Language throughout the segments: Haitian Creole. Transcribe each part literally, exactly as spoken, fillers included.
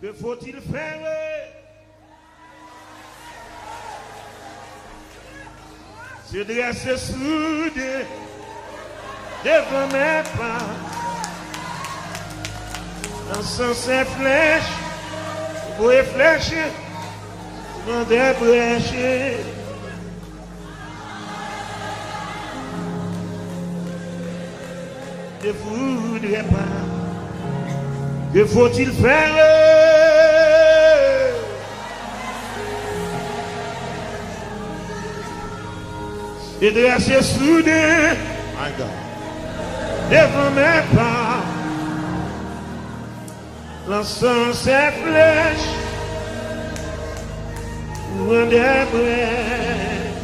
Que faut-il faire? Se drese souden devan men pa. Lanse flèch, voye flèch, mande brèch. Ne voudrais pas. Que faut-il faire? Se drese souden, my God, devan men pa. Lanse flèch, pran de brèch.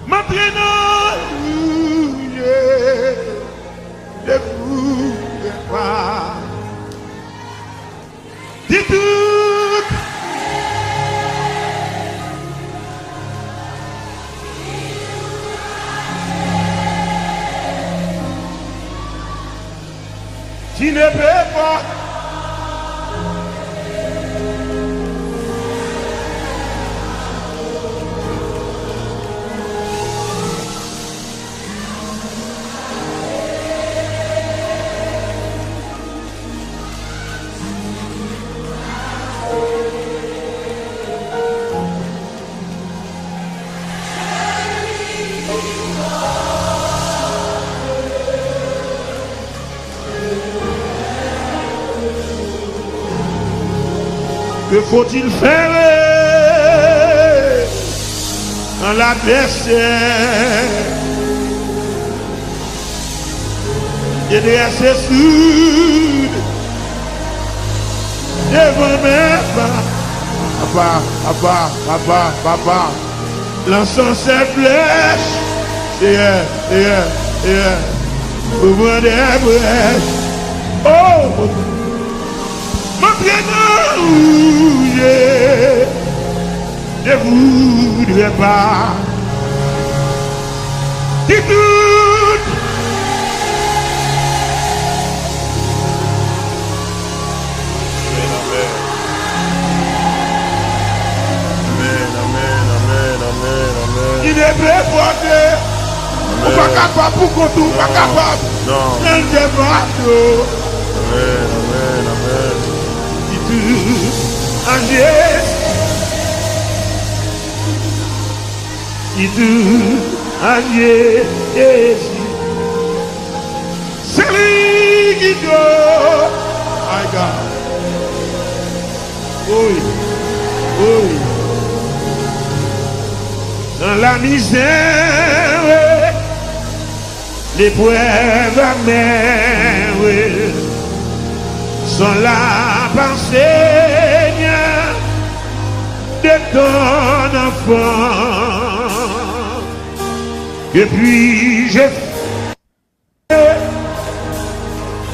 M antre nan woule, ne voudrais pas. Di tout. Qui ne peut pas. Que faut-il faire quand l'adversaire est dressé sur devan men pa? Papa, papa, papa, papa. Lanse flèch. Seyè, Seyè, Seyè. Ouvre des brèches. Oh! M antre nan woule, ne voudrais pas. Di tout. Amèn, amèn. Amèn, amèn, amèn, amèn, amèn. Ki devle pote. Ou pa kapab pou kont ou, ou pa kapab. Non. Nan devan yo. Amèn, amèn, amèn. Ki tou an Jezi. Ki tou an Jezi. Se li ki do. My God. Wi, wi. Nan lamizè, leprèv amè, wi. Son la pa Senyè de ton anfan. Ke pwi je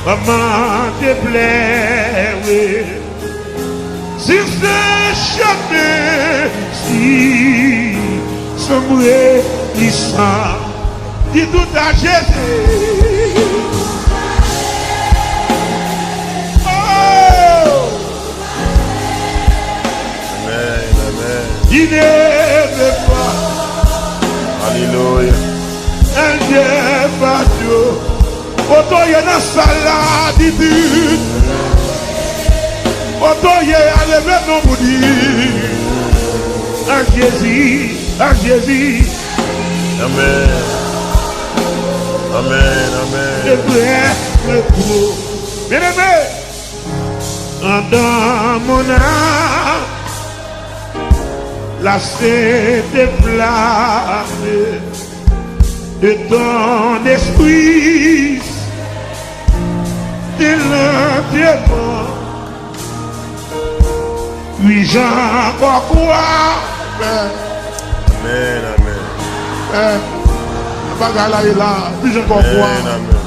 Kòman te plere si se chemen si sombre li san. Di tout a Jezi. Oh! Amèn, amèn. Li ne veut pas. Alelouya. Èl Dye pa Dye. Kote w ye nan sal la, di tit. Kote w ye a, leve non pou di. A Jezi, a Jezi. Amèn. Amèn, amèn. Le vrai, le gros. Byeneme, andan mon âme, la sainte flamme de ton esprit, de l'enterrement. Puis-je encore croire? Amèn, amèn. Bagay la ye la, puis-je encore croire? Amèn, amèn.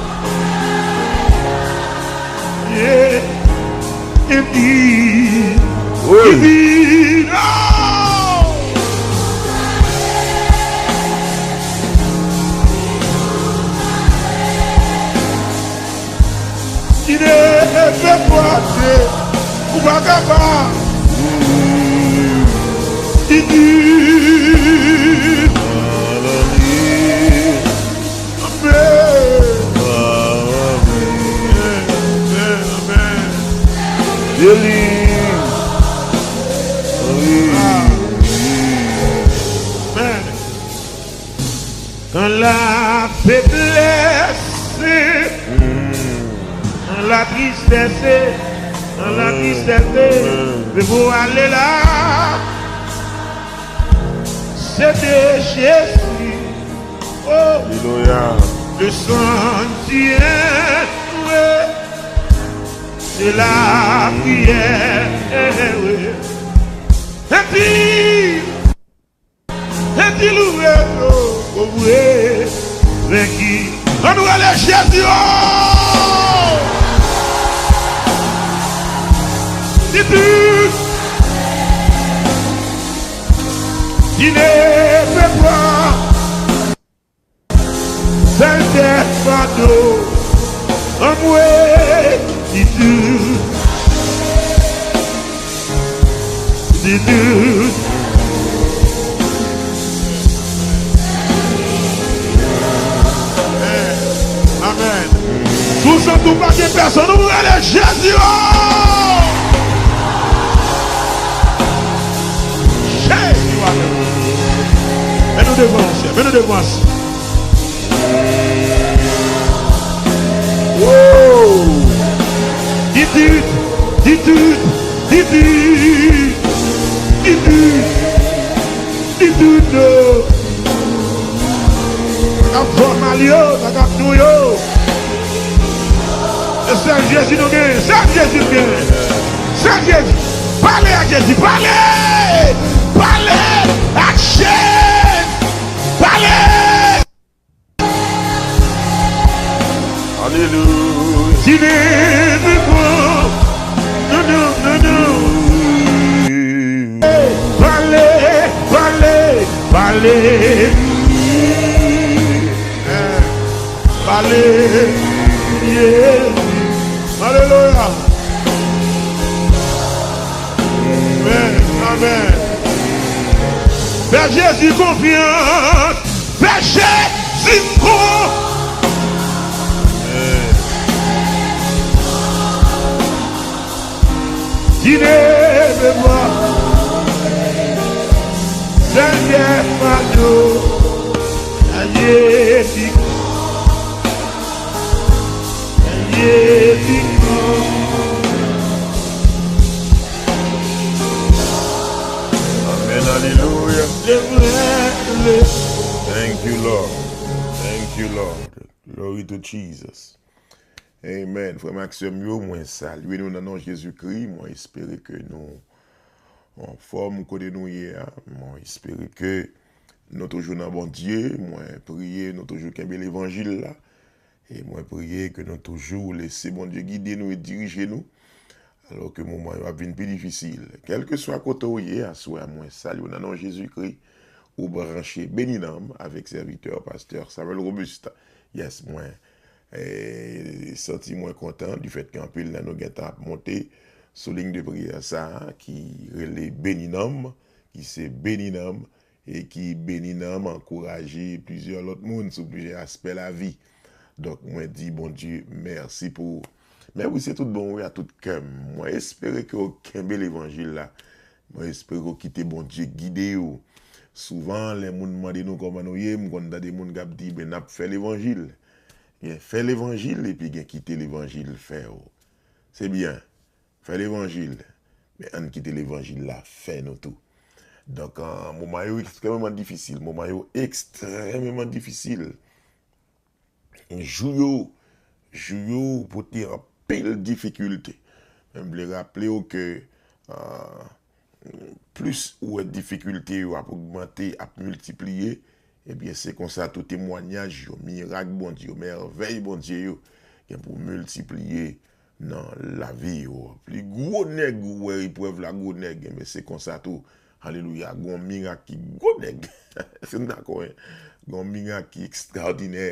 Yeah. Indeed. Wi. Indeed. Oh! Ki ne veut pas de Bagaba. Iti. Amen. Amen, amen. Eli. Amen. Dans la faiblesse, dans la tristesse, dans la tristesse, mais pour aller là, c'est de Jésus. Oh, Alléluia. Le sentier, c'est la prière. Et puis, Ann louwe yo, o vre, venki. Ann rele Jezi, o! Di tout. Di ne pe pwa. Sèl tèt fado. Anmwe, di tout. Di tout. Amen. Amen. Si w santi w pa gen pèsonn, ou rele Jezi, o! Jezi, amen. Men nou devan, men nou devan. Woo! Di tout, di tout, di tout, di tout, di tout, yo. Sa k ap fè w mal yo, sa k ap nou yo. E sèl Jezi nou genyen, sèl Jezi nou genyen. Sèl Jezi. Pale ak Jezi, pale! Pale ak Jezi! Pale! Alelouya. Ti neve bon. Non, non, non, non. Pale, pale, pale. Pale. Alelouya. Amen. Amen. Fè Jezi konfyans. Fè Jezi m kon. Ti neve mwa. Sènyè fado. Sènyè di. Sènyè di. Amen, alelouya. Thank you, Lord. Thank you, Lord. Glory to Jesus. Amen. Frè m ak sè m yo, mwen salye nou nan non Jezikri. Mwen espere ke nou anfòm kote nou ye a. Mwen espere ke nou toujou nan Bondye. Mwen priye nou toujou kenbe levanjil la. E mwen priye ke nou toujou lese Bondye gide nou e dirije nou. Alò ke moman yo ap vin pi difisil. Kèlkeswa kote w ye, aswè a mwen salye w nan non Jezikri. Ou branche Beni Nanm avèk sèvitè pastè Samuel Robuste. Yes, mwen eh, santi mwen kontan difèt ke anpil nan nou gentan ap monte sou liy de priyè sa a ki rele Beni Nanm, ki se Beni Nanm, e ki Beni Nanm ankouraje plizyè lòt moun sou plizyè aspè lavi. Donk, mwen di Bondye mèsi pou ou. Men wi, se tout bon wi, a tout kè m. Mwen espere ke w kenbe levanjil la. Mwen espere ke w kite Bondye gide w. Souvan, lè moun mande nou kòman nou ye, m konn tande moun k ap di, "Ben, n ap fè levanjil." Gen fè levanjil epi gen kite levanjil fè w. Se byen. Fè levanjil. Men ann kite levanjil la fè nou tou. Donk, an, moman yo ekstrèmeman difisil. Moman yo ekstrèmeman difisil. Jou yo, jou yo pote anpil difikilte. Men m vle raple w ke, ah, plis ou wè difikilte yo ap ogmante, ap miltipliye, ebyen, se konsa tou temwayaj yo, mirak Bondye yo, mèvèy Bondye yo, gen pou miltipliye nan lavi yo. Pli gwo nèg ou wè eprèv la, gwo nèg, enben, se konsa tou. Alelouya, gon mirak ki gwo nèg. Èske n dakò, en? Gon mirak ki ekstraòdinè,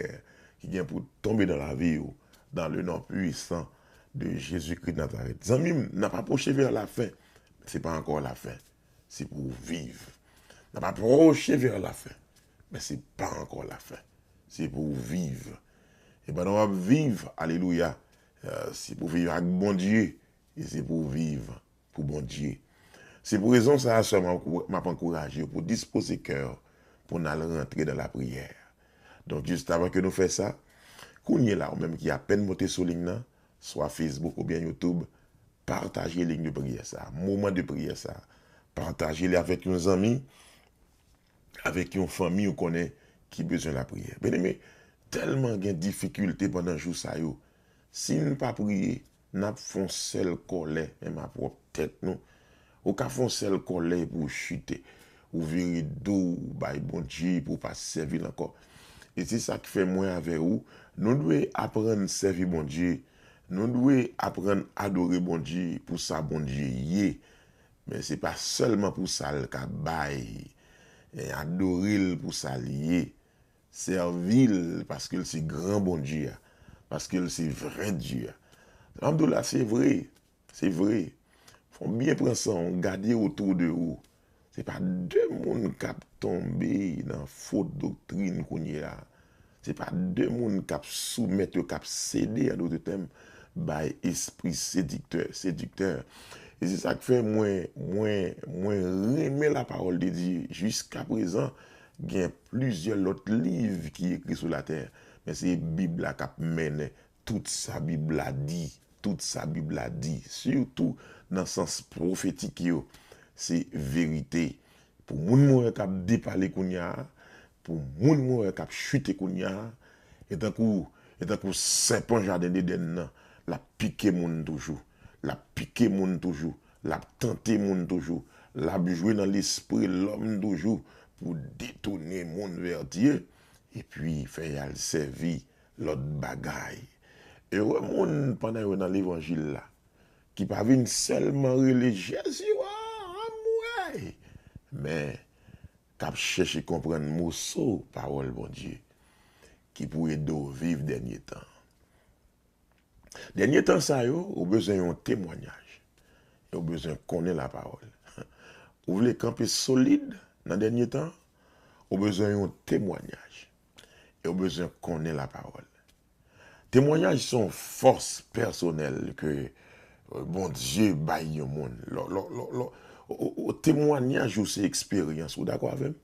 ki gen pou tonbe nan lavi yo, dans le nom puissant de Jésus-Christ de Nazareth. Zanmi m, n ap apwoche vè lafen, men se pa ankò lafen. Se pou w viv. N ap apwoche vè lafen, men se pa ankò lafen. Se pou w viv. E pandan w ap viv, alelouya, eh, se pou w viv ak Bondye, e se pou w viv pou Bondye. Se pou rezon sa a sèlman m ap ankouraje w pou dispoze kè w pou n al rantre nan lapriyè. Donk, jis avan ke nou fè sa, kounye la, ou menm ki apèn monte sou liy nan, swa Facebook oubyen YouTube, pataje liy de priyè sa a, moman de priyè sa a. Pataje li avèk yon zanmi, avèk yon fanmi ou konnen ki bezwen lapriyè. Byeneme, tèlman gen difikilte pandan jou sa yo. Si n pa priye, n ap fè yon sèl kòlè, menm a pwòp tèt nou. Ou ka fè yon sèl kòlè epi w chite. Ou vire do w bay Bondye pou w pa sèvi l ankò. E se sa k fè mwen avè ou, nou dwe aprann sèvi Bondye. Nou dwe aprann adore Bondye pou sa Bondye ye. Men se pa sèlman pou sa l ka bay. E adore l pou sa l ye. Sèvi l paske l se gran Bondye a. Paske l se vrè Dye a. Sa m ap di w la, se vre. Se vre. Fò w byen pran san w, gade otou de ou. Se pa de moun k ap tonbe nan fo doktrin kounye a. Se pa de moun k ap soumèt yo, k ap sede, an dòt tèm, bay espri sediktè, sediktè. E se sa k fè mwen, mwen, mwen renmen la parole de Dieu. Jiska prezan, gen plizyè lòt liv ki ekri sou latè, men se Bib la k ap mennen tout sa Bib la di, tout sa Bib la di, sitou nan sans pwofetik yo, se verite. Pou moun mwen wè k ap depale kounye a, pou moun mwen wè k ap chite kounye a, e tankou, e tankou sèpan jaden Edenn nan, l ap pike moun toujou, l ap pike moun toujou, l ap tante moun toujou, l ap jwe nan lespri lòm toujou pou detounen moun vè Dye, epi fè y al sèvi lòt bagay. Ere moun pandan yo nan levanjil la, ki pa vin sèlman rele Jezi wa, anmwey, men k ap chèche konprann moso pawòl Bondye ki pou ede w viv dènye tan. Dènye tan sa yo, ou bezwen yon temwayaj. E ou bezwen konnen lapawòl. Ou vle kanpe solid nan dènye tan, ou bezwen yon temwayaj. E ou bezwen konnen lapawòl. Temwayaj se yon fòs pèsonèl ke, euh, Bondye bay yon moun. Lò, lò, lò, lò, o, o, o, temwayaj ou se eksperyans ou, dakò avè m?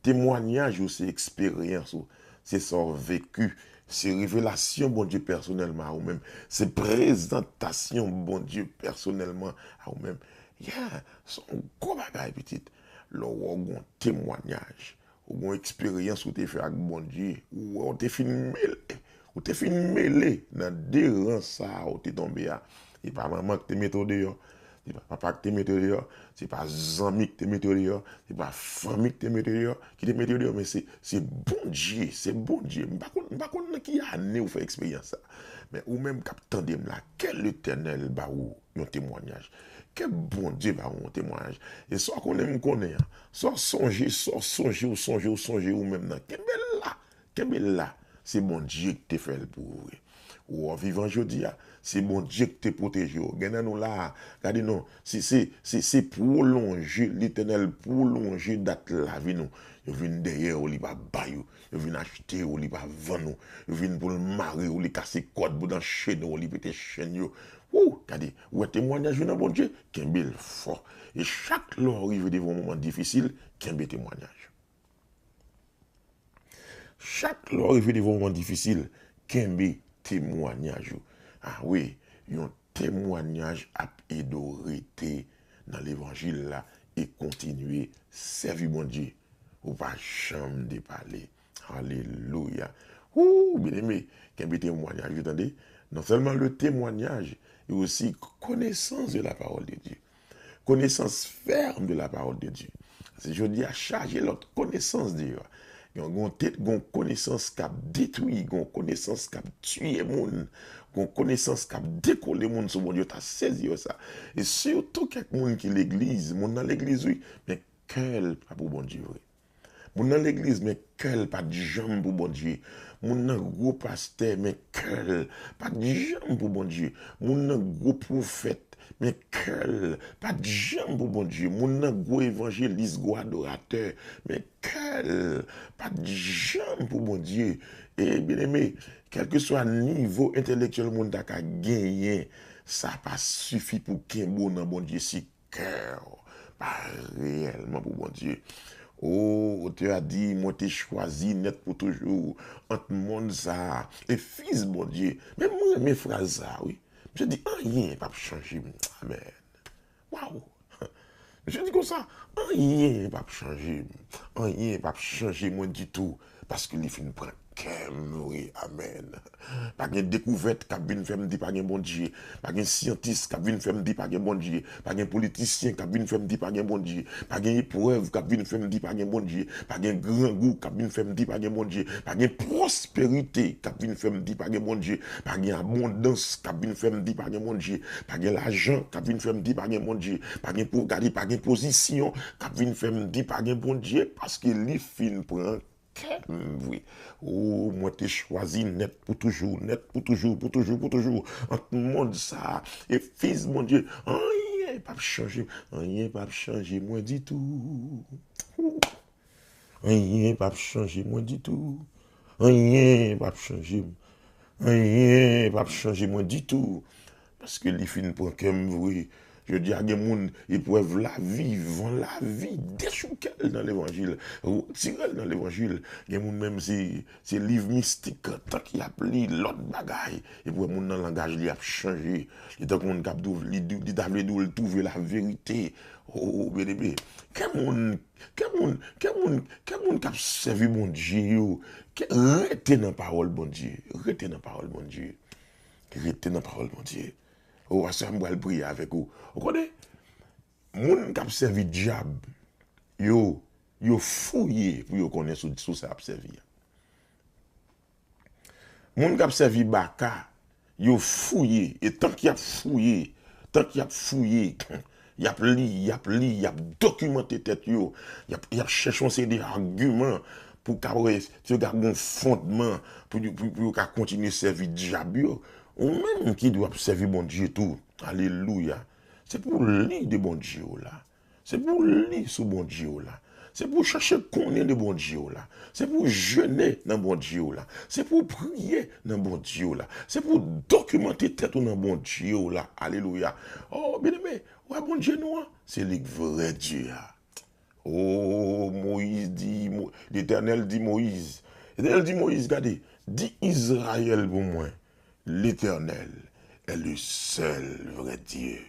Temwayaj ou se eksperyans ou, se sa w veki, se revelasyon Bondye pèsonèlman a ou menm, se prezantasyon Bondye pèsonèlman a ou menm. Yeah, se yon gwo bagay, pitit. Lè w wè w gen yon temwayaj, ou gen yon eksperyans ou te fè ak Bondye, ou wè w te fin mele, ou te fin mele nan de ran sa a ou te tonbe a. E pa manman k te mete w deyò, se pa papa k te mete w deyò, se pa zanmi k te mete w deyò, se pa fanmi k te mete w deyò, ki te mete w deyò, men se, se Bondye, se Bondye. M pa konn, m pa konn nan ki ane ou fè eksperyans sa. Men ou menm k ap tande m la, ke Letènèl ba ou yon temwayaj. Ke Bondye ba ou yon temwayaj. E sa w konnen m konnen an, sa w sonje, sa w sonje, ou sonje, ou sonje ou menm nan. Kenbe l la. Kenbe l la. Se Bondye ki te fè l pou ou vre. Ou wè w vivan jodi a, se Bondye ki te pwoteje w. Gen nan nou la a, gade non, se, se, se, se pwolonje, Letènèl pwolonje dat lavi nou. Yo vin dèyè w, li pa bay ou. Yo vin achte w, li pa vann ou. Yo vin pou l mare w, li kase kòd, bout nan chene w, li pete chèn yo. Wou, gade, ou wè temwayaj ou nan Bondye, kenbe l fò. E chak lè w rive devan yon moman difisil, kenbe temwayaj. Chak lè w rive devan yon moman difisil, kenbe temwayaj ou. A wi, yon temwayaj ap ede w rete nan levanjil la e kontinye sèvi Bondye. Ou pa janm depale. Alelouya. Wou, byeneme, kenbe temwayaj ou, tande. Non sèlman le témoignage, e osi konesans de la parole de Dieu. Connaissance ferme de la parole de Dieu. Se jodi a chaje lòt konesans deyò. Gen yon te-, gen yon konesans k ap detwi, gen yon konesans k ap tiye moun, gen yon konesans k ap dekole moun sou Bondye, ta sezi wè sa. E sitou kèk moun ki legliz, moun nan legliz, wi, men kè l pa pou Bondye vre. Moun nan legliz, men kè l pa t janm pou Bondye. Moun nan gwo pastè, men kè l pa t janm pou Bondye. Moun nan gwo pwofèt, men kè l pa t janm pou Bondye. Moun nan gwo evanjelis, gwo adoratè, men kè l pa t janm pou Bondye. E, byeneme, kèlkeswa nivo entèlektyèl moun ta ka genyen, sa pa sifi pou kenbe w nan Bondye si kè w pa reyèlman pou Bondye. O, otè a di, mwen te chwazi nèt pou toujou ant mond sa a e Fis Bondye. Men mwen renmen fraz sa a, wi. Misye di, anyen p ap chanje m. Amèn. Waw! Misye di konsa, anyen p ap chanje m. Anyen p ap chanje mwen ditou, paske li fin pran kè m vre. Amèn. Pa gen dekouvèt k ap vin fè m di pa gen Bondye. Pa gen syantis k ap vin fè m di pa gen Bondye. Pa gen politisyen k ap vin fè m di pa gen Bondye. Pa gen eprèv k ap vin fè m di pa gen Bondye. Pa gen grangou k ap vin fè m di pa gen Bondye. Pa gen pwosperite k ap vin fè m di pa gen Bondye. Pa gen abondans k ap vin fè m di pa gen Bondye. Pa gen lajan k ap vin fè m di pa gen Bondye. Pa gen po-, gade, pa gen pozisyon k ap vin fè m di pa gen Bondye, paske li fin pran kè m vre. O, mwen te chwazi nèt pou toujou, nèt pou toujou, pou toujou, pou toujou, ant mond sa a e Fis Bondye. Anyen p ap chanje, anyen p ap chanje mwen ditou. Ou. Anyen p ap chanje mwen ditou. Anyen p ap chanje m. Anyen p ap chanje mwen ditou. Paske li fin pran kè m vre. Jodi a, gen moun, eprèv lavi, van lavi, dechouke l nan levanjil, retire l nan levanjil. Gen moun menm, se, se liv mistik, tank y ap li lòt bagay, epi w wè moun nan langaj li ap chanje. Li tankou moun k ap di w, li, li ta vle di w l twouve laverite. O, byeneme, kè moun, kè moun, kè moun, kè moun k ap sèvi Bondye yo, kè, rete nan pawòl Bondye, rete nan pawòl Bondye, rete nan pawòl Bondye. O, pastè, m pral priye avèk ou. Ou konnen, moun k ap sèvi dyab yo, yo fouye pou yo konnen sou, sou sa y ap sèvi a. Moun k ap sèvi baka, yo fouye, e tank y ap fouye, tank y ap fouye, y ap li, y ap li, y ap dokimante tèt yo, y ap, y ap chèche yon seri de agiman pou ka wè si yo ka gen yon fondman pou, pou, pou yo ka kontinye sèvi dyab yo. Ou menm ki dwe ap sèvi Bondye tou. Alelouya. Se pou w li de Bondye w la. Se pou w li sou Bondye w la. Se pou w chache konnen de Bondye w la. Se pou w jene nan Bondye w la. Se pou w priye nan Bondye w la. Se pou w dokimante tèt ou nan Bondye w la. Alelouya. O, byeneme, w wè Bondye nou an, se li k vrè Dye a. O, Moyiz di, Mo-, Letènèl di Moyiz, Letènèl di Moyiz, gade, di Izrayèl pou mwen, L'Éternel est le seul vrai Dieu.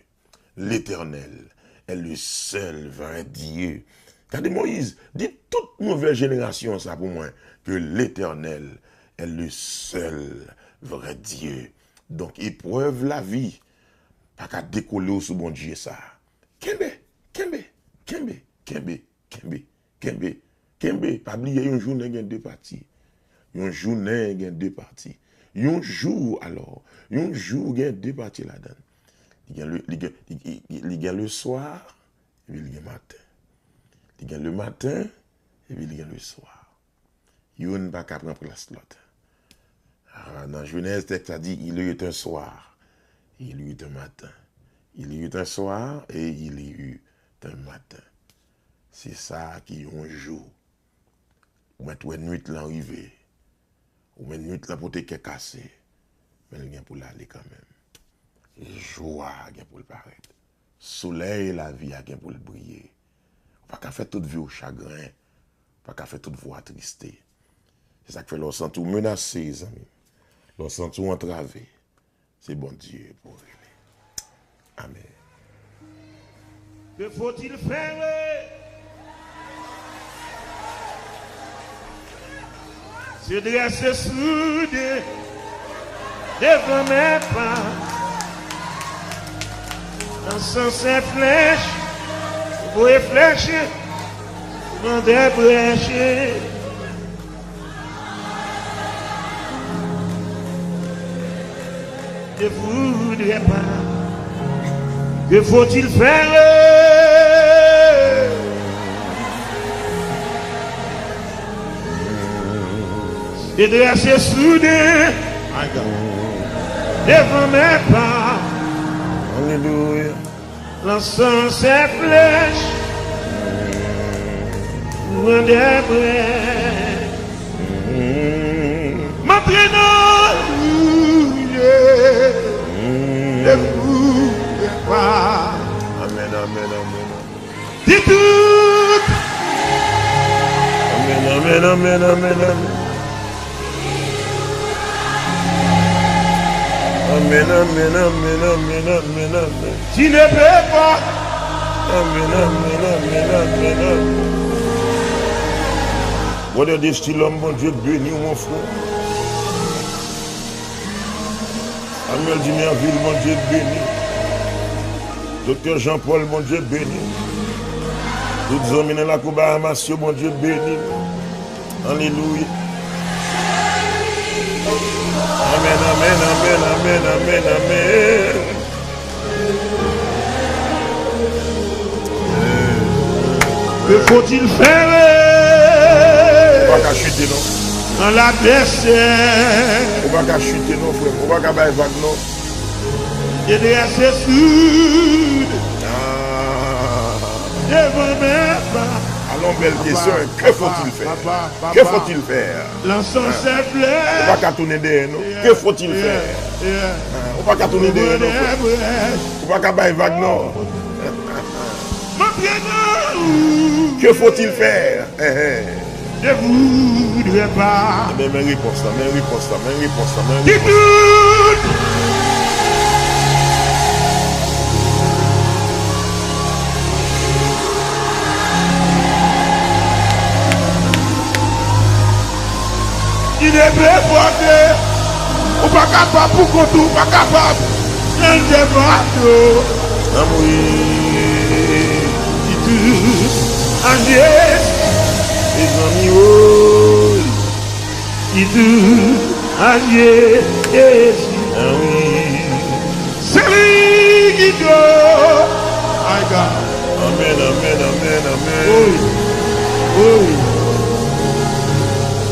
L'Éternel est le seul vrai Dieu. Gade Moyiz, di tout nouvèl jenerasyon sa pou mwen, que l'Éternel est le seul vrai Dieu. Donk, eprèv lavi pa ka dekole w sou Bondye sa. Kenbe, kenbe, kenbe, kenbe, kenbe, kenbe, kenbe. Pa bliye, yon jounen gen de pati. Yon jounen gen de pati. Yon jou, alò, yon jou gen de pati ladan l. Li gen le, li gen, li, li, li gen le swa, epi li gen maten. Li gen le maten, epi li gen le swa. Youn pa ka pran plas lòt. Ah, nan Jenèz, tèks la di, il y eut un soir, il y eut un matin. Il y eut un soir et il y eut un matin. Se sa ki yon jou. Ou mèt wè nwit lan rive. Ou mèt nwit lan pote kè kase. Men l gen pou l ale kanmenm. Jou a gen pou l parèt. Solèy lavi a gen pou l briye. Ou pa ka fè tout vi w chagren. Ou pa ka fè tout vi w atriste. Se sa k fè lè w santi w menase, zanmi m, lè w santi w antrave, se Bondye pou w rele. Amèn. Que faut-il faire? Se drese soudye devan mèt la, nan sans flèch, voye flèch, mande brèch. Ne voudrais pas. Que faut-il faire? Te drese souden, my God, devan men pa. Alelouya. Lansan se flèch, pran de brèch. M antre nan woule, dekouvè pa. Amèn, amèn, amèn, amèn. Di tout. Amèn, amèn, amèn, amèn, amèn. Amèn, amèn, amèn, amèn, amèn, amèn. Di ne pe pa. Amèn, amèn, amèn, amèn, amèn. Brother Destilòm, Bondye beni w, mon frè. Samuel Dumervil, Bondye beni. Doktè Jean Paul, Bondye beni. Tout zanmi nan lakou Bahamas yo, Bondye beni. Alelouya. Amèn, amèn, amèn, amèn, amèn, amèn. Que faut-il faire? Ou pa ka chite non. Dans l'adversaire. Ou pa ka chite non, frè m. Ou pa ka bay vag non. Te drese soud. Ah. Devan men pa. Alon, bèl kesyon. Que faut-il faire? Que faut-il faire? Lansan se flè. Ou pa ka tounen dèyè non. Que faut-il faire? Ah, ou pa ka tounen dèyè non, frè. Ou pa ka bay vag non. Que faut-il faire? Hein, hein. Ne voudrais pas. Men, men repons la, men repons la, men repons la, men repons la. Ki ne pe pote. Ou pa kapab pou kont ou, ou pa kapab. Chanje bato. Anmwe. Ki tou anje. Mezanmi, woy. Ki tou anje. Anmwe. Se li ki do. My God. Amèn, amèn, amèn, amèn. Wi. Wi.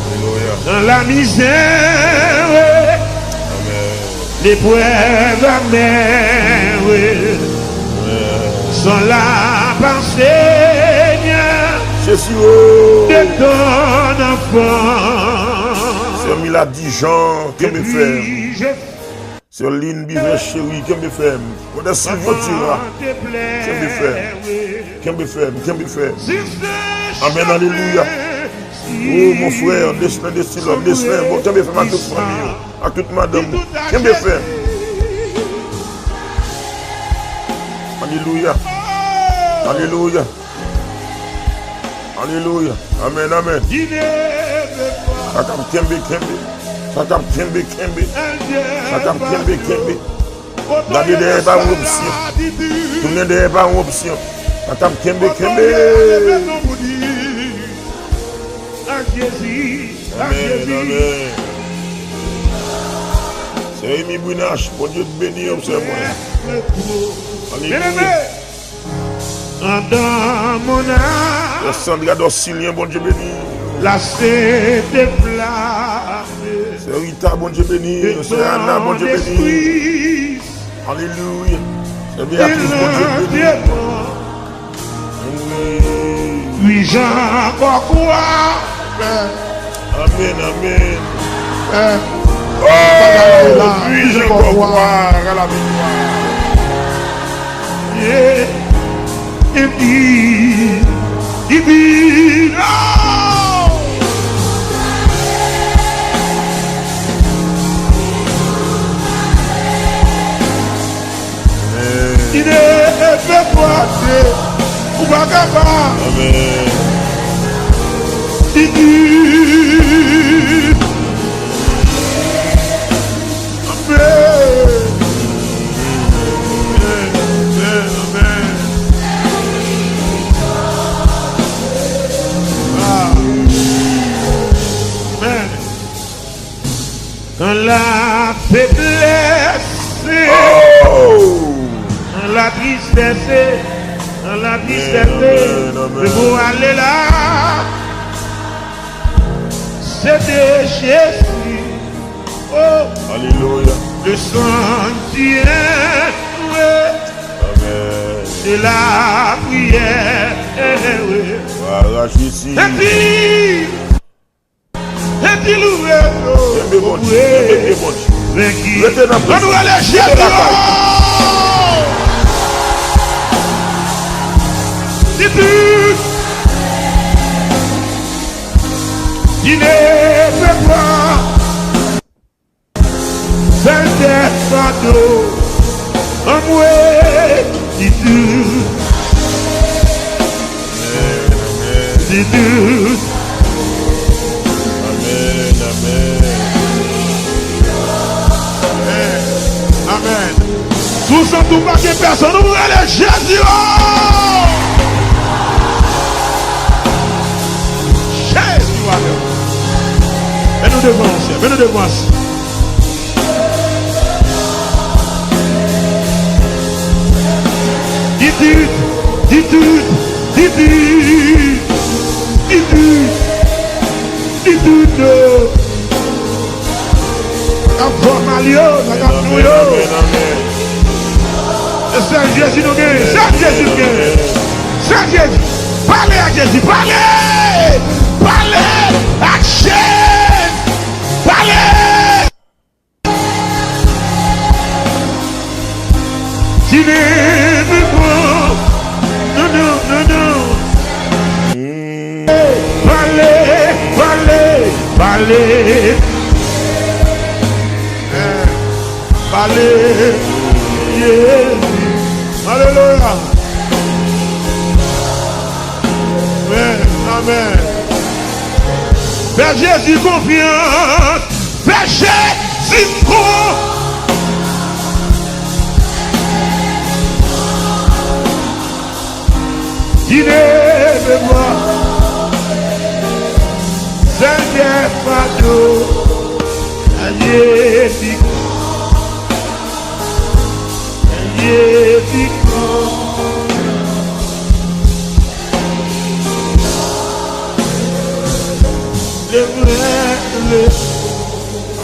Alelouya. Dans la misère, wi. Amèn. L'épreuve amère, wi. Amèn. Sont là par Seigneur. Jezi, oh. De ton enfant. Sè Mila Dijon, kenbe fèm. Sè Lin Bizè cheri, kenbe fèm. Brother Silvo Tira, kenbe fèm. Kenbe fèm, kenbe fèm. Amèn, alelouya. Oh, mon frè, Destin, Destin, Destin, bon, kenbe fèm ak tout fanmi yo, ak tout madanm ou. Kenbe fèm. Alelouya. Alelouya. Alelouya. Amèn, amèn. Sa k ap kenbe, kenbe. Sa k ap kenbe, kenbe. Sa k ap kenbe, kenbe. Gade dèyè pa yon opsyon. Tounen dèyè pa yon opsyon. Sa k ap kenbe, kenbe. Amèn, amèn. Sè Emi Brinache, Bondye beni w, sè mwen. Alelouya. Andan mon âme. Sè Sandra Dorcilien, Bondye beni. La se deplase. Sè Rita, Bondye beni. Sè Ana, Bondye beni. Alelouya. Sè Béatrice, Bondye beni. Wi. Wi, jan ankò kwa. Amèn, amèn. Oh, wi, jan ankò kwa. Ka la viktwa. Yeah. Indeed, indeed, oh! Amèn. Indeed, ou pa kapab. Amèn. Indeed. Amèn. Amèn, amèn, amèn. Ah. Amèn. Dans la faiblesse, oh! Dans la tristesse, dans la tristesse, amèn, amèn, amèn. Je veux aller là. C'est de Jésus. Oh, alelouya. Le sang qui est loué. Amèn. C'est la prière. Wa rachisi. Et puis, et puis louez. Kenbe Bondye, kenbe pye Bondye. Rete nan prezans. Ann rele Jezi. Rete lakay. Di tout. Di ne pe pwa. Sèl tèt fado. Anmwe. Di tout. Amèn, amèn. Di tout. Amèn, amèn. Amèn, amèn. Si w santi w pa gen pèsonn, ou rele Jezi, oh! Jezi, w avè w. Men nou devan, Senyè, men nou devan. Di tout, di tout, di tout, di tout, di tout, oh. N ap fè mal yo, n ap nou yo. Amèn, amèn. E sèl Jezi nou genyen, sèl Jezi nou genyen. Sèl Jezi. Pale ak Jezi, pale! Pale ak Jezi! Pale! Ti nèg mwen. Non, non, non, non. Pale, pale, pale. Eh, pale. Jezi. Alelouya. Amèn. Amèn. Fè Jezi konfyans. Fè Jezi konfyans. Ki ne pe pwa. Sèl tèt fado. Adye pi. Adye pi.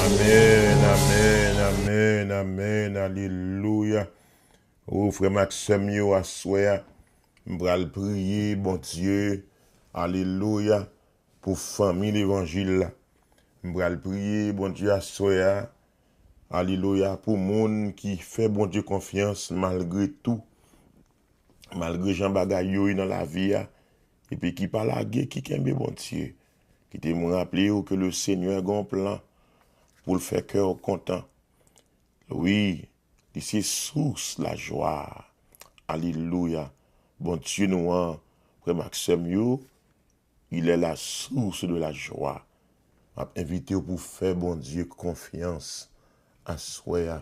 Amèn, amèn, amèn, amèn, alelouya. O, frè m ak sè m yo, aswè a, m pral priye Bondye, alelouya, pou fanmi levanjil la. M pral priye Bondye aswè a, alelouya, pou moun ki fè Bondye konfyans malgre tou, malgre jan bagay yo ye nan lavi a, epi ki pa lage, ki kenbe Bondye. Kite m raple w ke le Senyè gen yon plan pou l fè kè w kontan. Wi, li se sous lajwa. Alelouya. Bondye nou an, frè m ak sè m yo, il est la source de la joie. M ap envite w pou w fè Bondye konfyans aswè a.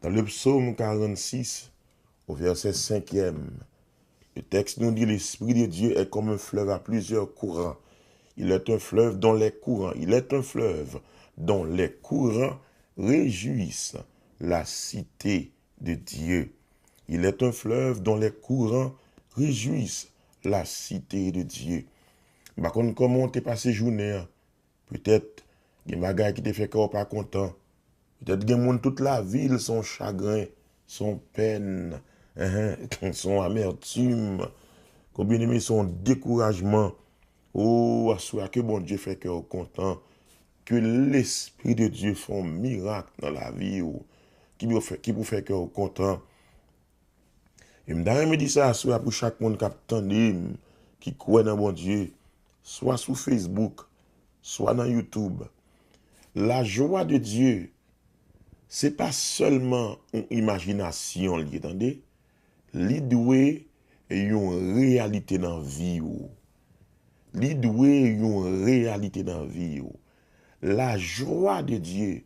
Dans le psaume quarante-six, au verset cinquième, le texte nous dit, l'Esprit de Dieu est comme un fleuve à plusieurs courants. Il est un fleuve dont les courants, il est un fleuve dont les courants réjouissent la cité de Dieu. Il est un fleuve dont les courants réjouissent la cité de Dieu. M pa konn kòman w te pase jounen an. Petèt, gen bagay ki te fè kè w pa kontan. Petèt, gen moun tout lavi l se yon chagren, se yon pèn, enhen, se yon amètim. Konbyen de moun se yon dekourajman. O, aswè a, ke Bondye fè kè w kontan. Ke Lespri de Dye fè yon mirak nan lavi w. Ki pou fè, ki pou fè kè w kontan. E m ta renmen di sa aswè a pou chak moun k ap tande m, ki kwè nan Bondye, swa sou Facebook, swa nan YouTube. La joie de Dieu, se pa sèlman yon imajinasyon l ye, tande. Li dwe yon reyalite nan vi w. Li dwe yon reyalite nan vi w. La joie de Dieu,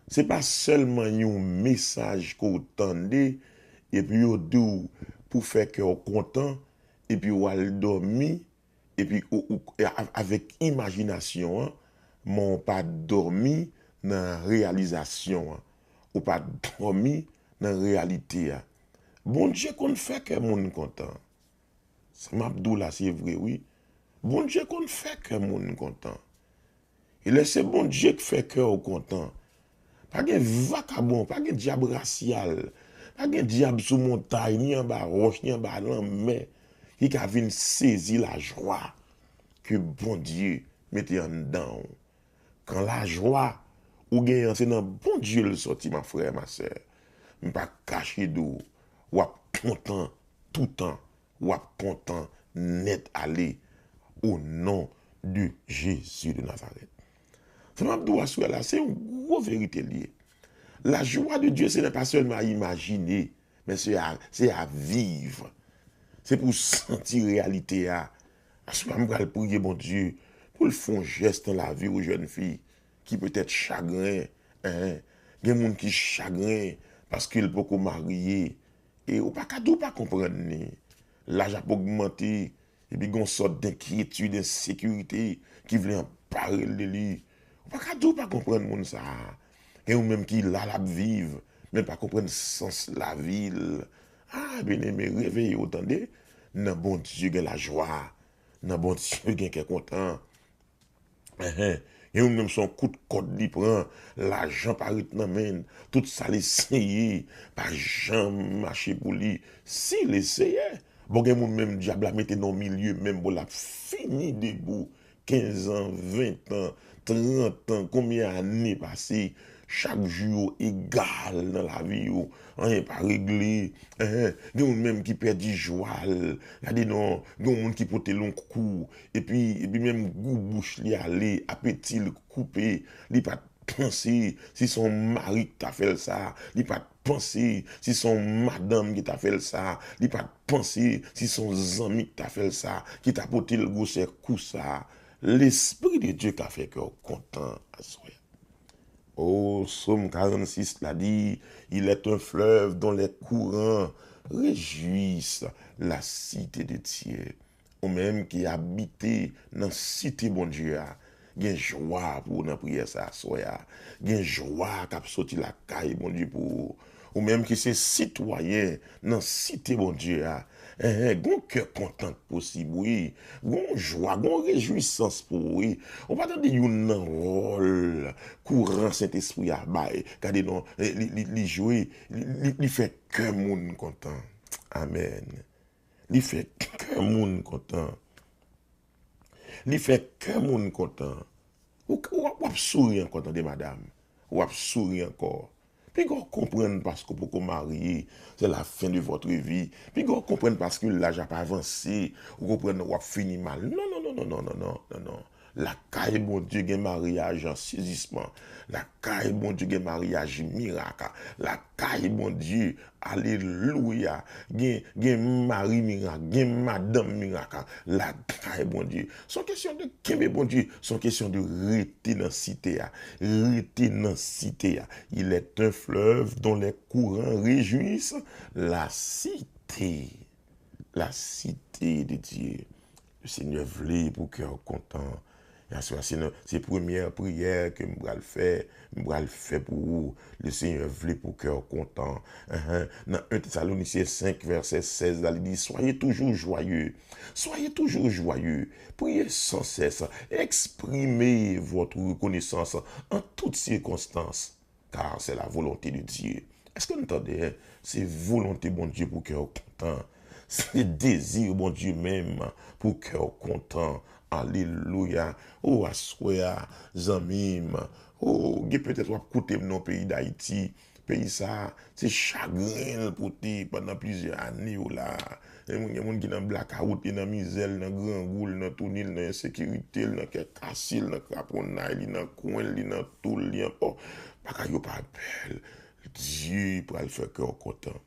se pa sèlman yon mesaj ke w tande, epi yo di w pou fè kè w kontan, epi w al dòmi, epi ou, ou, a-, avèk imajinasyon an, men w pa dòmi nan reyalizasyon an. Ou pa dòmi nan reyalite a. Bondye konn fè kè moun kontan. Sa m ap di w la, se vre, wi. Bondye konn fè kè moun kontan. E lè se Bondye k fè kè w kontan, pa gen vakabon, pa gen dyab rasyal, pa gen dyab sou montay, ni anba wòch, ni anba lanmè, ki ka vin sezi lajwa ke Bondye mete anndan w. Kan lajwa ou genyen an, se nan Bondye l sòti, ma frè, ma sè. M pa kache di w, w ap kontan toutan, w ap kontan nèt ale, o non de Jezi de Nazarèt. Sa m ap di w aswè la, se yon gwo verite l ye. La joie de Dieu, ce n'est pas seulement à imaginer, men se a, se a viv. Se pou w santi reyalite a. Aswè a, m pral priye Bondye pou l fè yon jès nan lavi w, jèn fi, ki petèt chagren. Enhen. Gen moun ki chagren paske l poko marye. E ou pa ka di w pa konprann li. Laj ap ogmante, epi gen yon sòt denkyetid, ensekirite ki vle anpare l de li. Ou pa ka di w pa konprann moun sa a. Gen yon menm ki la, l ap viv, men l pa konprann sans lavi l. A, byeneme, reveye w, tande. Nan Bondye gen lajwa. Nan Bondye gen kè kontan. Enhen. Gen moun menm se yon kout kòd li pran, lajan pa ret nan men l, tout sa l eseye pa janm mache pou li. Si l eseye, bon, gen moun menm dyab la mete nan yon milye menm, bon, l ap fini debou, kenz an, ven an, trant an, konbyen ane pase, chak jou yo egal nan lavi yo, anyen pa regle. Enhen. Gen moun menm ki pèdi jwa l. Gade non, gen yon moun ki pote l yon kou, epi, epi menm gou bouch li ale, apeti l koupe. Li pa t panse si se yon mari k ta fè l sa, li pa t panse si se yon madanm ki ta fè l sa, li pa t panse si se yon zanmi k ta fè l sa, ki ta pote l gwosè kou sa. Lespri de Dye ka fè kè w kontan aswè. O, Sòm karannsis la di, Il est un fleuve dont les courants réjouissent la cité de Dieu. Ou menm ki abite nan site Bondye a, gen jwa pou ou nan priyè sa aswè a. Gen jwa k ap soti lakay Bondye pou ou. Ou menm ki se sitwayen nan site Bondye a, enhen, gon kè kontan k posib, wi. Gon jwa, gon rejwisans pou ou, wi. Ou pa tande youn nan wòl kouran Sentespri a bay? Gade non, li, li, li jwe, li, li, li fè kè moun kontan. Amèn. Li fè kè moun kontan. Li fè kè moun kontan. Ou, w ap, w ap souri ankò, tande, madanm. W ap souri ankò. Piga w konprann paske w poko marye, c'est la fin de votre vie. Piga w konprann paske laj ap avanse, ou konprann w ap fini mal. Non, non, non, non, non, non, non, non, non. Lakay Bondye gen maryaj an sezisman. Lakay Bondye gen maryaj mirak. Lakay Bondye, alelouya, gen, gen mari mirak, gen madanm mirak. Lakay Bondye. Se yon kesyon de kenbe Bondye. Se yon kesyon de rete nan site a. Rete nan site a. Il est un fleuve dont les courants réjouissent la cité. La cité de Dieu. Le Senyè vle pou kè w kontan. E aswè, se nan, se premyè priyè ke m pral fè, m pral fè pou ou. Le Senyè vle pou kè w kontan. Enhen. Nan en Tesalonisyen senk, vèsè sèz la, li di, Soyez toujours joyeux. Soyez toujours joyeux. Priez sans cesse. Exprimez votre reconnaissance en toutes circonstances, car c'est la volonté de Dieu. Èske n tande, en? Se volonte Bondye pou kè w kontan. Se dezi Bondye menm pou kè w kontan. Alelouya. O, aswè a, zanmi m. O, gen petèt w ap koute m nan peyi Dayiti. Peyi sa a, se chagren l pote pandan plizyè ane yo la. Gen moun, gen moun ki nan blakawout, li nan mizè, li nan grangou, li nan touni, li nan ensekirite, li nan kè kase, li nan kraponnay, li nan kwen, li nan tou, li an, o, bagay yo pa bèl. Dye pral fè kè w kontan.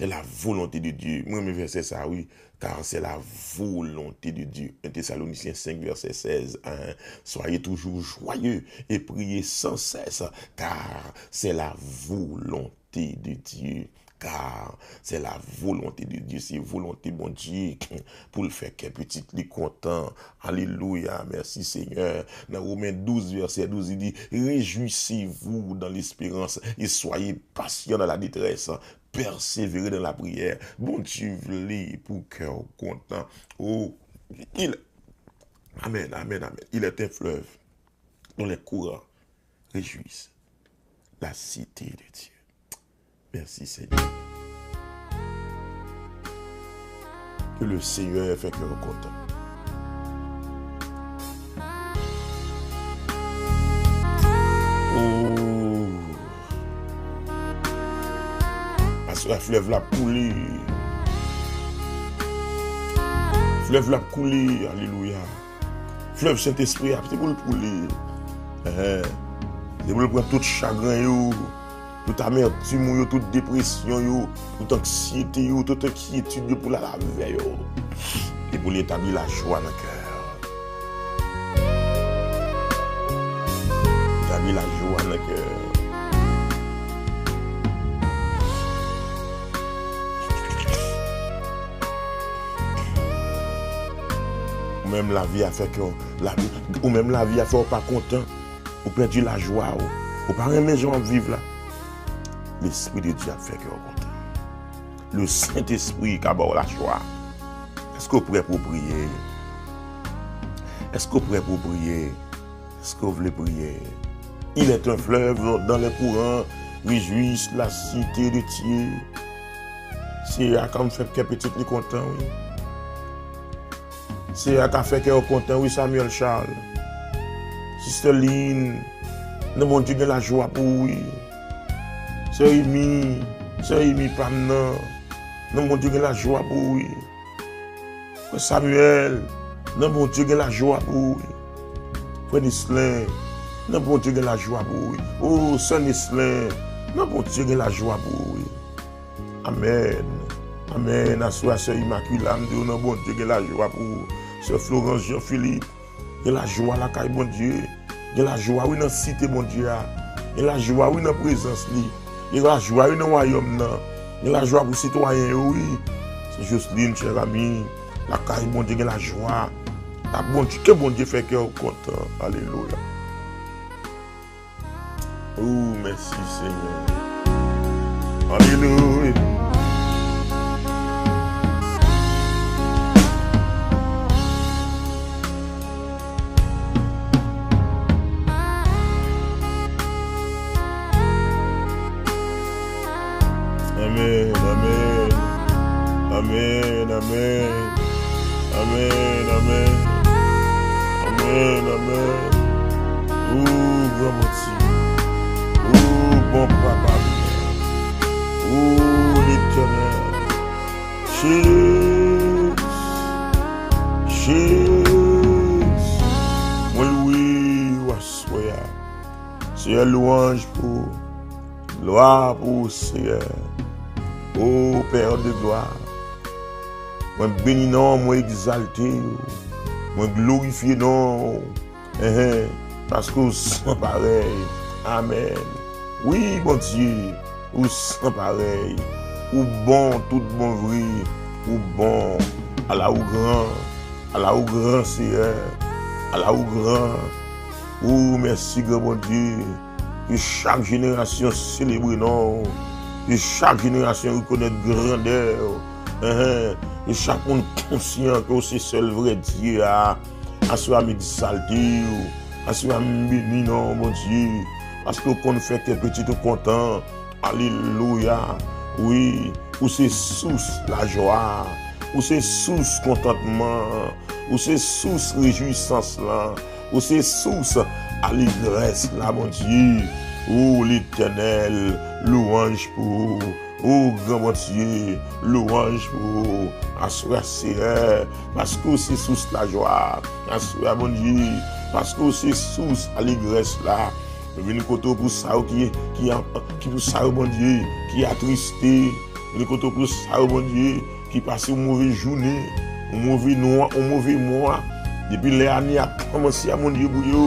C'est la volonté de Dieu. Mwen renmen vèsè sa, wi. Car c'est la volonté de Dieu. En Tesalonisyen senk, vèsè sèz. Hein? Soyez toujours joyeux et priez sans cesse, car c'est la volonté de Dieu. Car c'est la volonté de Dieu. Se volonte Bondye pou l fè kè pitit li kontan. Alelouya, mèsi Senyè. Nan Women douz, vèsè douz, li di, Réjouissez-vous dans l'espérance et soyez patients dans la détresse. Persévérez dans la prière. Bondye vle pou kè w kontan. Oh, il, Amen, amen, amen. Il est un fleuve dont les courants réjouissent la cité de Dieu. Merci, Seigneur. Que le Seigneur fait cœur content. Oh. Aswè a, flèv la ap koule. Flèv la ap koule. Alelouya. Flèv Sentespri a, se pou l koule. Enhen. Se pou l pran tout chagren yo, tout amètim ou yo, tout depresyon yo, tout anksyete yo, tout enkyetid yo, pou l al avè yo. E pou l etabli lajwa nan kè. Etabli lajwa nan kè. Ou menm lavi a fè kè w, lavi, ou menm lavi a fè w pa kontan. Ou pèdi lajwa w. Ou pa renmen jan w ap viv la. Lespri de Dye ap fè kè w kontan. Le Sentespri ka ba w lajwa. Èske w prè pou w priye? Èske w prè pou w priye? Èske w vle priye? Il est un fleuve dont les courants réjouissent la cité de Dieu. Seyè a ka fè kè pitit li kontan, wi. Seyè a ka fè kè w kontan, wi, Samuel Charles. Sister Lynn, nan Bondye gen lajwa pou ou, wi. Sè Emi, sè Emi pa m nan, nan Bondye gen lajwa pou ou, wi. Frè Samuel, nan Bondye gen lajwa pou ou, wi. Frè Nislin, nan Bondye gen lajwa pou ou, wi. O, sè Nislin, nan Bondye gen lajwa pou ou, wi. Amèn. Amèn. Aswè a, sè Imakila, m di w nan Bondye gen lajwa pou ou. Sè Florence Jean Philippe, gen lajwa lakay Bondye. Gen lajwa, wi, nan site Bondye a. Gen lajwa, wi, nan prezans li. Gen lajwa, wi, nan wayòm nan. Gen lajwa pou sitwayen yo, wi. Sè Joseline, chè ami, lakay Bondye gen lajwa. La Bondye, ke Bondye fè kè w kontan. Alelouya. Oh, mèsi, Senyè. Alelouya. Amèn, amèn. Amèn, amèn. Amèn, amèn. Amèn, amèn. O, gran Bondye. O, bon Papa m. O, Letènèl. Jezi. Jezi. Mwen louwe w aswè a. Seyè, lwanj pou ou. Glwa pou ou, Seyè. O Pè de glwa, mwen beni non w, mwen egzalte w, mwen glorifye non w. Enhen, paske w san parèy. Amèn. Wi, Bondye, ou san parèy. Ou bon, tout bon vre. Ou bon. Ala ou gran. Ala ou gran, Seyè. Ala ou gran. O, mèsi, gran Bondye. Ke chak jenerasyon selebre non w. Ke chak jenerasyon rekonèt grandè w. Enhen. Ke chak moun konsyan ke w se sèl vrè Dye a. Aswè a m egzalte w. Aswè a m beni non w, Bondye. Paske w konn fè kè pitit ou kontan. Alelouya. Wi, ou se sous lajwa. Ou se sous kontantman. Ou se sous rejwisans lan. Ou se sous alegrès la, Bondye. O Letènèl, lwanj pou ou. O gran Bondye, lwanj pou ou. Aswè a, Seyè, paske ou se sous lajwa. Aswè a, Bondye, paske ou se sous alegrès la. Nou vin kote w pou sa yo ki, ki, ki pou sa yo, Bondye, ki atriste. Vin kote w pou sa yo, Bondye, ki pase yon move jounen, yon move nwa, yon move mwa. Depi lè ane a kòmanse a, Bondye, pou yo,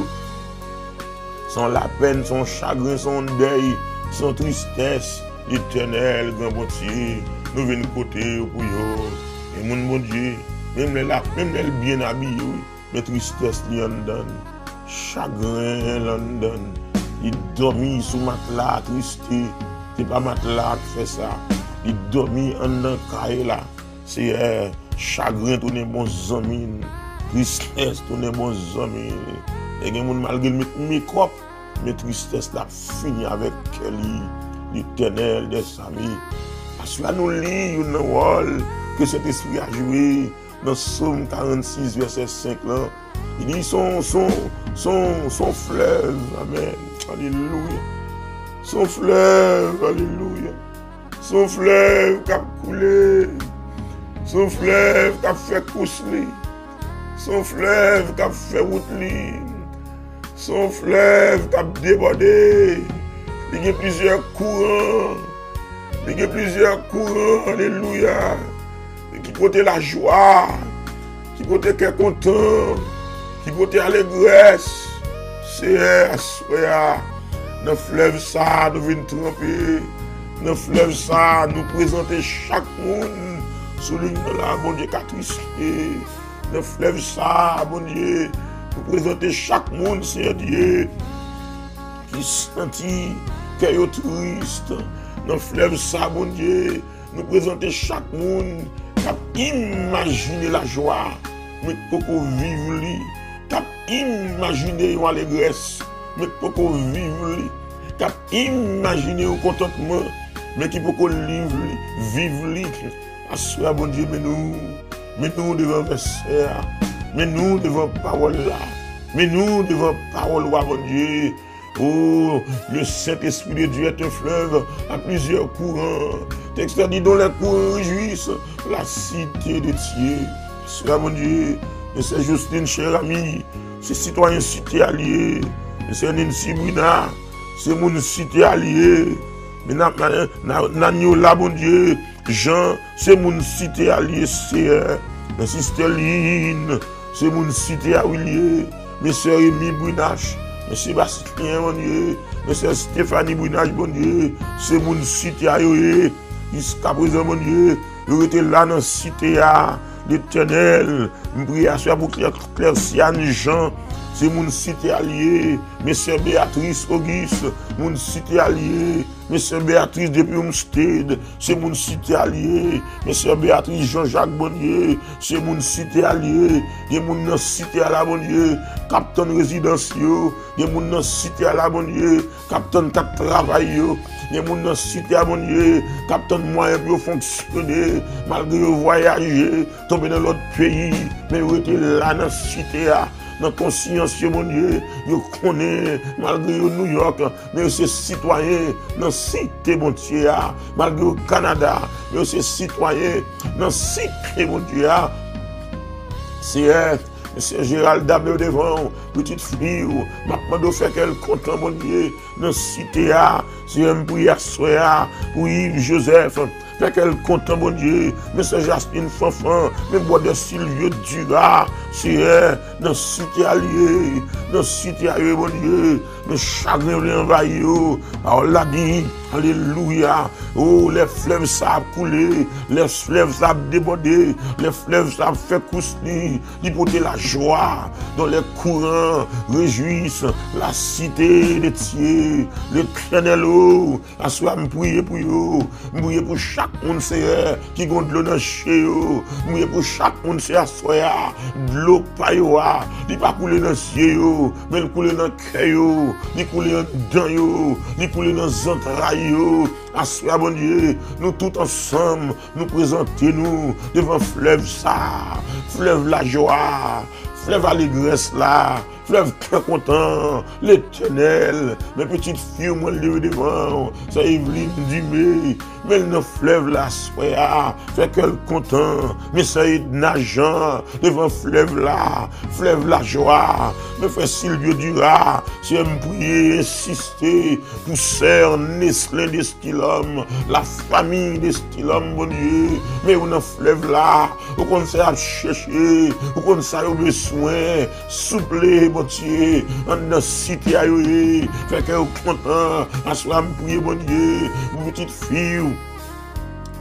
se yon lapèn, se yon chagren, se yon dèy, se yon tristès. Letènèl, gran Bondye, nou vin kote w pou yo. E moun Bondye, menm lè l ap, menm lè l byen abiye, wi. Men tristès li anndan l, chagren l anndan l. Li dòmi sou matla a, triste. Se pa matla a k fè sa. Li dòmi anndan kay la. Seyè, chagren tounen bon zanmi l. Tristès tounen bon zanmi. E gen moun, malgre l met mekòp, men tristès la ap fini avèk kè li. Letènèl dèzame. Aswè a nou li youn nan wòl ke Sentespri a jwe nan Sòm karannsis, vèsè senk lan. Li di, se yon, se yon, se yon, se yon flèv. Amèn. Alelouya. Se yon flèv. Alelouya. Se yon flèv k ap koule. Se yon flèv k ap fè kous li. Se yon flèv k ap fè wout li. Se yon flèv k ap debòde. Li gen plizyè kouran. Li gen plizyè kouran, alelouya, ki pote lajwa, ki pote kè kontan, ki pote alegrès. Seyè, aswè a, nan flèv sa a, nou vin tranpe. Nan flèv sa a, nou prezante chak moun sou liy nan la, Bondye ka triste. Nan flèv sa a, Bondye, nou prezante chak moun, Seyè Dye, ki santi kè yo tris. Nan flèv sa, Bondye, nou prezante chak moun k ap imajine lajwa, men k poko viv li, k ap imajine yon alegrès, men k poko viv li, k ap imajine yon kontantman, men ki poko liv li, viv li. Aswè a, Bondye, men nou, men nou devan vèsè a, men nou devan pawòl la, men nou devan pawòl ou a, Bondye. Oh, le Saint-Esprit de Dieu est un fleuve à plusieurs courants. Tèks la di, dont les courants réjouissent la cité de Dieu. Sè Bondye, men sè Justine, chè ami, se sitwayen site a li ye. Men sè Nancy Bruna, se moun site a li ye. Men nan, nan, nan, Nanyola, Bondye, Jan, se moun site a li ye, Seyè. Men sistè Lin, se moun site a wi li ye. Men sè Remy Brunach, men Sébastien, Bondye, men sè Stéphanie Brunach, Bondye, se moun site a yo ye. Jiskaprezan, Bondye, yo rete la nan site a. Letènèl, m priye aswè a pou Klè-, Klèsiane Jean, se moun site a li ye. Men sè Béatrice Auguste, moun site a li ye. Men sè Béatrice depi Homestead, se moun site a li ye. Men sè Béatrice Jean Jacques, Bondye, se moun site a li ye. Gen moun nan site a la, Bondye, k ap tann rezidans yo. Gen moun nan site a la, Bondye, k ap tann kat travay yo. Gen moun nan site a, Bondye, k ap tann mwayen pou yo fonksyone, malgre yo vwayaje, tonbe nan lòt peyi, men yo rete la nan site a. Nan konsyans yo, Bondye, yo konnen, malgre yo Nouyòk, men yo se sitwayen nan site Bondye a. Malgre yo Kanada, men yo se sitwayen nan site Bondye a. Seyè, men sè Géralda, men yo devan w, pitit fi w, m ap mande w fè kè l kontan, Bondye, nan site a. Seyè, m priye aswè a pou Yves Joseph. Fè kè l kontan, Bondye. Men sè Jasmine Fanfan, men bwòdè Silvio Dura, Seyè, nan site a li ye, nan site a yo ye, Bondye. Men chagren vle anvayi yo. Pawòl la di, alelouya, o, lè flèv sa ap koule, lè flèv sa ap debòde, lè flèv sa ap fè kous li, li pote lajwa, dont les courants réjouissent la cité de Dieu. Letènèl, o, aswè a m priye pou yo. M priye pou chak moun, Seyè, ki gon dlo nan je yo. M priye pou chak moun, Seyè, aswè a, dlo pa yo a, li pa koule nan zye yo, men l koule nan kè yo, li koule anndan yo, li koule nan zantray yo. Aswè a, Bondye, nou tout ansanm, nou prezante nou devan flèv sa, flèv lajwa, flèv alegrès la, flèv kè kontan, Letènèl. Men pitit fi w mwen leve devan w, sè Eveline Dumé, men l nan flèv la aswè a, fè kè l kontan. Men sè Edna Jean devan flèv la, flèv lajwa. Men frè Silvio Dura, Seyè, m priye, ensiste pou sè Neslin Destilhomme, la famille Destilhomme, Bondye, men yo nan flèv la, ou konn sa y ap chèche, ou konn sa yo bezwen, souple, Bondye, anndan site a yo ye, fè kè yo kontan, aswè a m priye, Bondye, pou pitit fi w,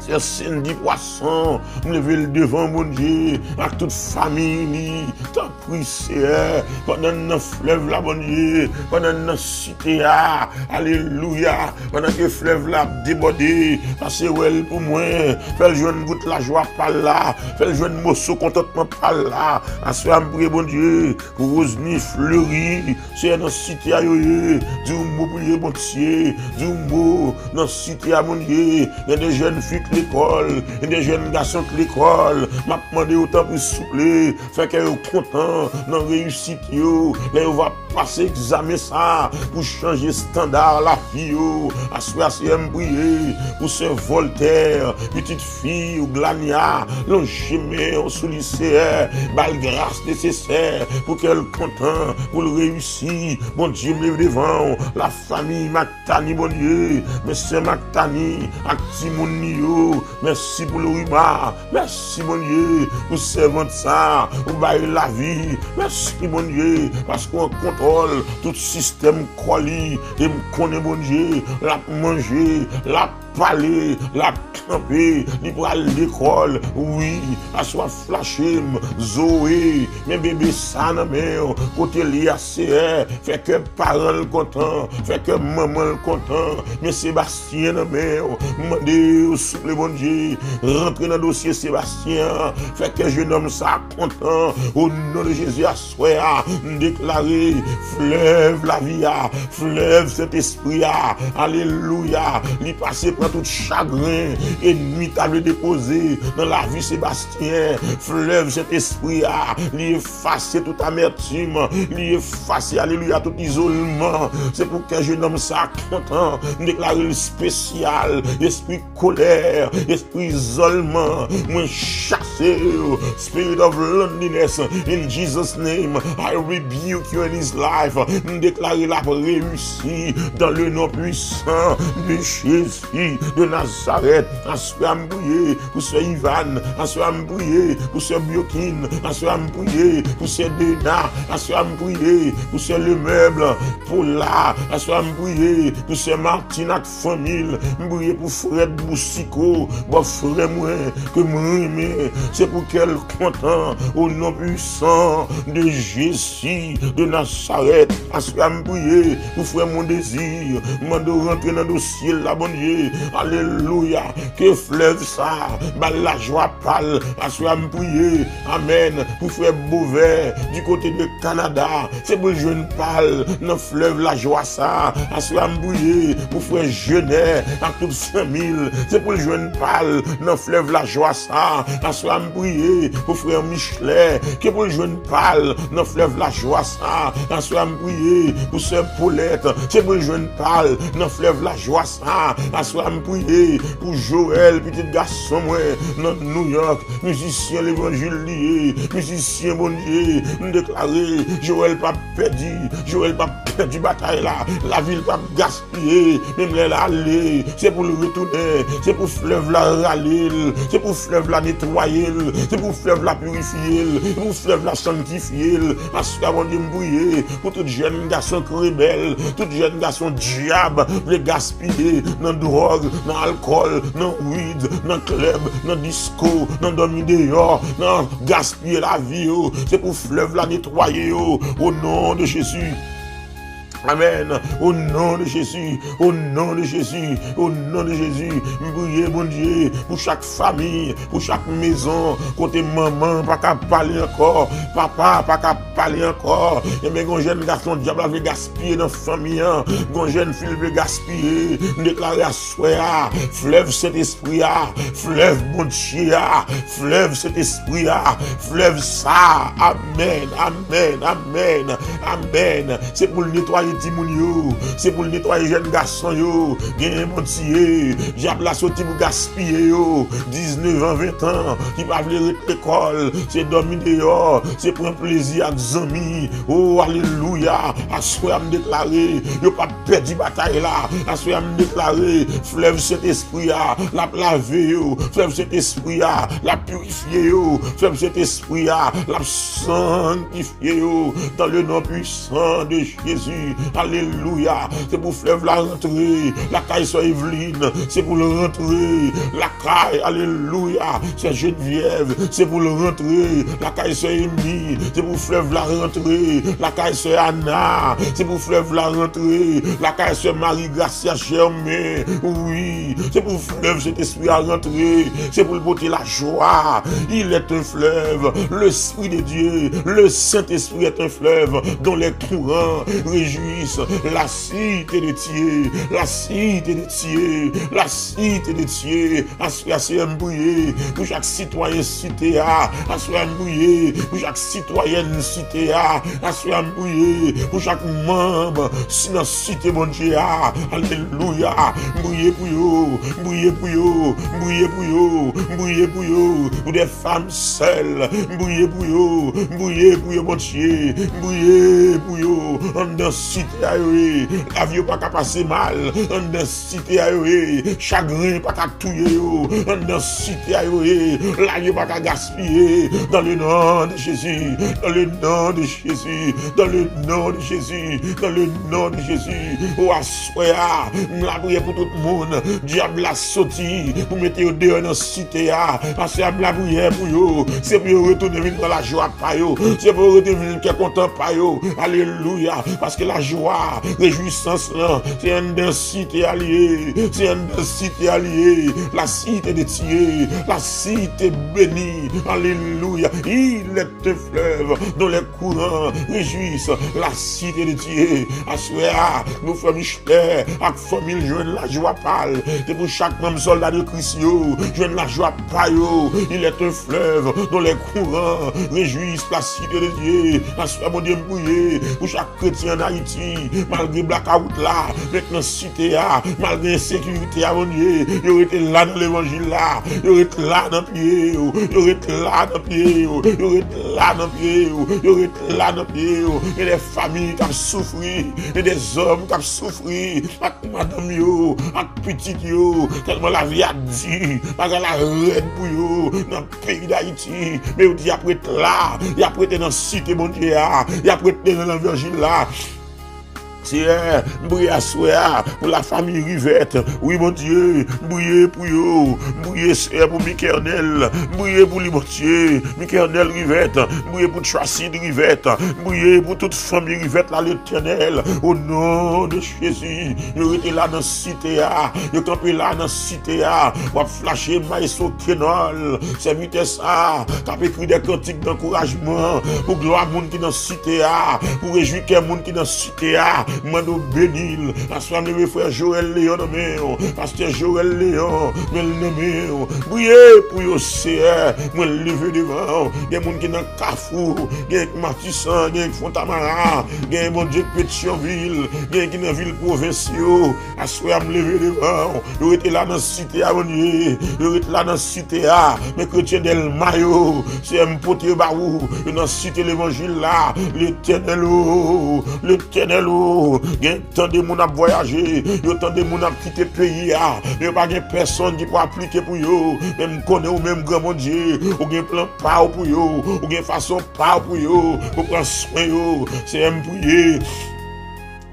Sè Cindy Poisson, m leve l devan w, Bondye, ak tout fanmi li. Tanpri, Seyè, pandan n nan flèv la, Bondye, pandan n nan site a, alelouya, pandan ke flèv la ap debòde, pase wè l pou mwen, fè l jwenn gout lajwa pa l la, fè l jwenn moso kontantman pa l la. Aswè a, m priye, Bondye, pou Rosny Fleury, Seyè, nan site a yo ye, di yon mo pou yo, Bondye, di yon mo nan site a, Bondye. Il y a des jeunes filles k lekòl, il y a des jeunes garçons k lekòl. M ap mande yo, tanpri, souple, fè kè yo kontan nan reyisit yo, lè yo va pase egzamen sa pou chanje estanda lavi yo. Aswè a, Seyè, m priye pou sè Voltaire, pitit fi w Glania, lonje men w sou li, Seyè, ba l gras nesesè pou kè l kontan, pou l reyisi. Bondye, m leve devan w lafanmi Maktani, Bondye, men sè Maktani ak timoun li yo. Mèsi pou Lorima. Mèsi, Bondye, pou sèvant sa ou bay lavi. Mèsi, Bondye, paske w an kontwòl tout sistèm kò li. E m konnen, Bondye, l ap manje, l ap pale, l ap kanpe, li pral lekòl. Wi, aswè a flache m, Zoe, men bebe sa nan men w, kote l ye a, Seyè, fè kè paran l kontan, fè kè manman l kontan, men Sebastyen nan men w, m mande w, souple, Bondye, rantre nan dosye Sebastyen an, fè kè jenòm sa kontan, o non de Jezi, aswè a, m deklare flèv lavi a, flèv Sentespri a, alelouya, li pase pran tout chagren ènmi ta vle depoze nan lavi Sebastyen. Flèv Sentespri a, li efase tout amètim, li efase, alelouya, tout izolman. Se pou kè jenòm sa kontan, m deklare l espesyal, espri kolè, espri izolman, mwen chase w. Spirit of loneliness, in Jesus' name, I rebuke you in his life. M deklare l ap reyisi dans le nom puissant de Jésus de Nazareth. Aswè a m priye pou sè Ivan, aswè a m priye pou sè Biokin, aswè a m priye pou sè Dena, aswè a m priye pou sè Lemeuble, Paula, aswè a m priye pou sè Martin ak fanmi l. M priye pou Fred Boucicault, bòfrè mwen ke m renmen, se pou kè l kontan, o non pwisan de Jezi de Nazarèt. Aswè a m priye pou frè Mondésir, m mande w rantre nan dosye l la, Bondye. Alelouya, ke flèv sa ba l lajwa pa l. Aswè a m priye, amèn, pou frè Bovè, di kote de Kanada, se pou l jwenn pa l nan flèv lajwa sa. Aswè a m priye pou frè Jenè ak tout fanmi l, se pou l jwenn pa l nan flèv lajwa sa. Aswè a m priye pou frè Michelè, ke pou l jwenn pa l nan flèv lajwa sa. Aswè a m priye pou sè Polèt, se pou l jwenn pa l nan flèv lajwa sa. Aswè a m priye pou Joël, pitit gason mwen, nan New York, mizisyen levanjil li ye, mizisyen Bondye. M deklare, Joël p ap pèdi, Joël p ap pèdi batay la, lavi l p ap gaspiye, menm lè l ale, se pou l retounen, se pou flèv la rale l, se pou flèv la netwaye l, se pou flèv la pirifye l, se pou flèv la sanktifye l. Aswè a, Bondye, m priye pou tout jèn gason k rebèl, tout jèn gason dyab vle gaspiye nan dwòg, nan alkòl, nan wid, nan klèb, nan disko, nan dòmi deyò, nan gaspiye lavi yo. Se pou flèv la netwaye yo, o non de Jezi. Amèn. O non de Jezi, o non de Jezi, o non de Jezi. M priye, Bondye, pou chak fanmi, pou chak mezon, kote manman pa ka pale ankò, papa pa ka pale ankò. Ebyen, gon jèn gason dyab la vle gaspiye nan fanmi an, gon jèn fi l vle gaspiye. M deklare aswè a, flèv Sentespri a, flèv Bondye a, flèv Sentespri a, flèv sa. Amèn, amèn, amèn, amèn. Se pou l netwaye timoun yo, se pou l netwaye jèn gason yo. Genyen, Bondye, dyab la soti pou gaspiye yo, diznèf an, ven an, ki pa vle ret lekòl, se dòmi deyò, se pran plezi ak zanmi. O, alelouya! Aswè a, m deklare, yo p ap pèdi batay la. Aswè a, m deklare, flèv Sentespri a, l ap lave yo. Flèv Sentespri a, l ap pirifye yo. Flèv Sentespri a, l ap sanktifye yo. Dans le nom puissant de Jésus, Alelouya. Se pou flèv la rantre lakay sè Evelyne. Se pou l rantre lakay, alelouya, sè Geneviève. Se pou l rantre lakay sè Amy. Se pou flèv la rantre lakay sè Anna. Se pou flèv la rantre lakay sè Marie Gracia Germain. Wi, se pou flèv Sentespri a rantre. Se pou l pote lajwa. Il est un fleuve. L'Esprit de Dieu, le Saint-Esprit est un fleuve dont les courants réjouissent la cité de Dieu, la cité de Dieu, la cité de Dieu. Aswè a, Seyè, m priye pou chak sitwayen site a. Aswè a, m priye pou chak sitwayèn site a. Aswè a, m priye pou chak manm si nan site Bondye a. Alelouya. M priye pou yo. M priye pou yo. M priye pou yo. M priye pou yo. Pou de fanm sèl. M priye pou yo. M priye pou yo, Bondye. M priye pou yo. Anndan site a yo ye. Lavi yo pa ka pase mal. Anndan site a yo ye. Chagren pa ka touye yo. Anndan site a yo ye. Lavi yo pa ka gaspiye. Dans le nom de Jésus. Dans le nom de Jésus. Dans le nom de Jésus. Dans le nom de Jésus. O aswè a, m lapriyè pou tout moun. Dyab la soti pou mete yo deyò nan site a. Aswè a, m lapriyè pou yo. Se pou yo retounen vin pran lajwa pa yo. Se pou yo retounen vin kè kontan pa yo. Alelouya. Paske lajwa, rejwisans lan, se anndan site a li ye. Se anndan site a li ye. La cité de Dieu. La cité bénie. Alelouya. Il est un fleuve dont les courants réjouissent la cité de Dieu. Aswè a, nou fè Michelet ak fanmi l jwenn lajwa pa l. Se pou chak manm sòlda de Kris yo jwenn lajwa pa yo. Il est un fleuve dont les courants réjouissent la cité de Dieu. Aswè a, Bondye, m priye pou chak kretyen ann Ayiti, malgre blakawout la, menm nan site a, malgre ensekirite a, Bondye, yo rete la nan levanjil la, yo rete la nan pye w, yo rete la nan pye w, yo rete la nan pye w, yo rete la nan pye w. Gen de fanmi k ap soufri, gen de zòm k ap soufri ak madanm yo, ak pitit yo, tèlman lavi a di, bagay la rèd pou yo nan peyi Dayiti. Men yo di y ap ret la, y ap rete nan site Bondye a, y ap rete nan levanjil la. Seyè, m priye aswè a pou lafanmi Rivèt. Wi, Bondye, m priye pou yo. M priye, Seyè, pou Mikernèl. M priye pou li, Bondye. Mikernèl Rivèt. M priye pou Tracy Rivèt. M priye pou tout fanmi Rivèt la, Letènèl. O non de Jezi, yo rete la nan site a. Yo kanpe la nan site a. W ap flache Maestro Kenòl, sèvitè sa a, k ap ekri de kantik dankourajman pou glwa moun ki nan site a, pou rejwi kè moun ki nan site a. Mande w beni l. Aswè a, m leve frè Joël Léon nan men w. Pastè Joël Léon, men l nan men w. Priye pou yo, Seyè. Mwen leve devan w. Gen moun ki nan Kafou, gen k Matisan, gen k Fontamara, gen, Bondye, k Petyonvil, gen ki nan vil pwovens yo. Aswè a, m leve devan w. Yo rete la nan site a, Bondye. Yo rete la nan site a. Men kretyen Dèlma yo, Seyè, m pote yo ba ou. Yo nan site levanjil la. Letènèl o, Letènèl o. Gen tan de moun ap vwayaje. Yo tan de moun ap kite peyi a. Men yo pa gen pèsonn ki pou aplike pou yo. Men m konnen ou menm, gran Bondye, ou gen plan pa w pou yo. Ou gen fason pa w pou yo. Ou pran swen yo. Seyè, m priye.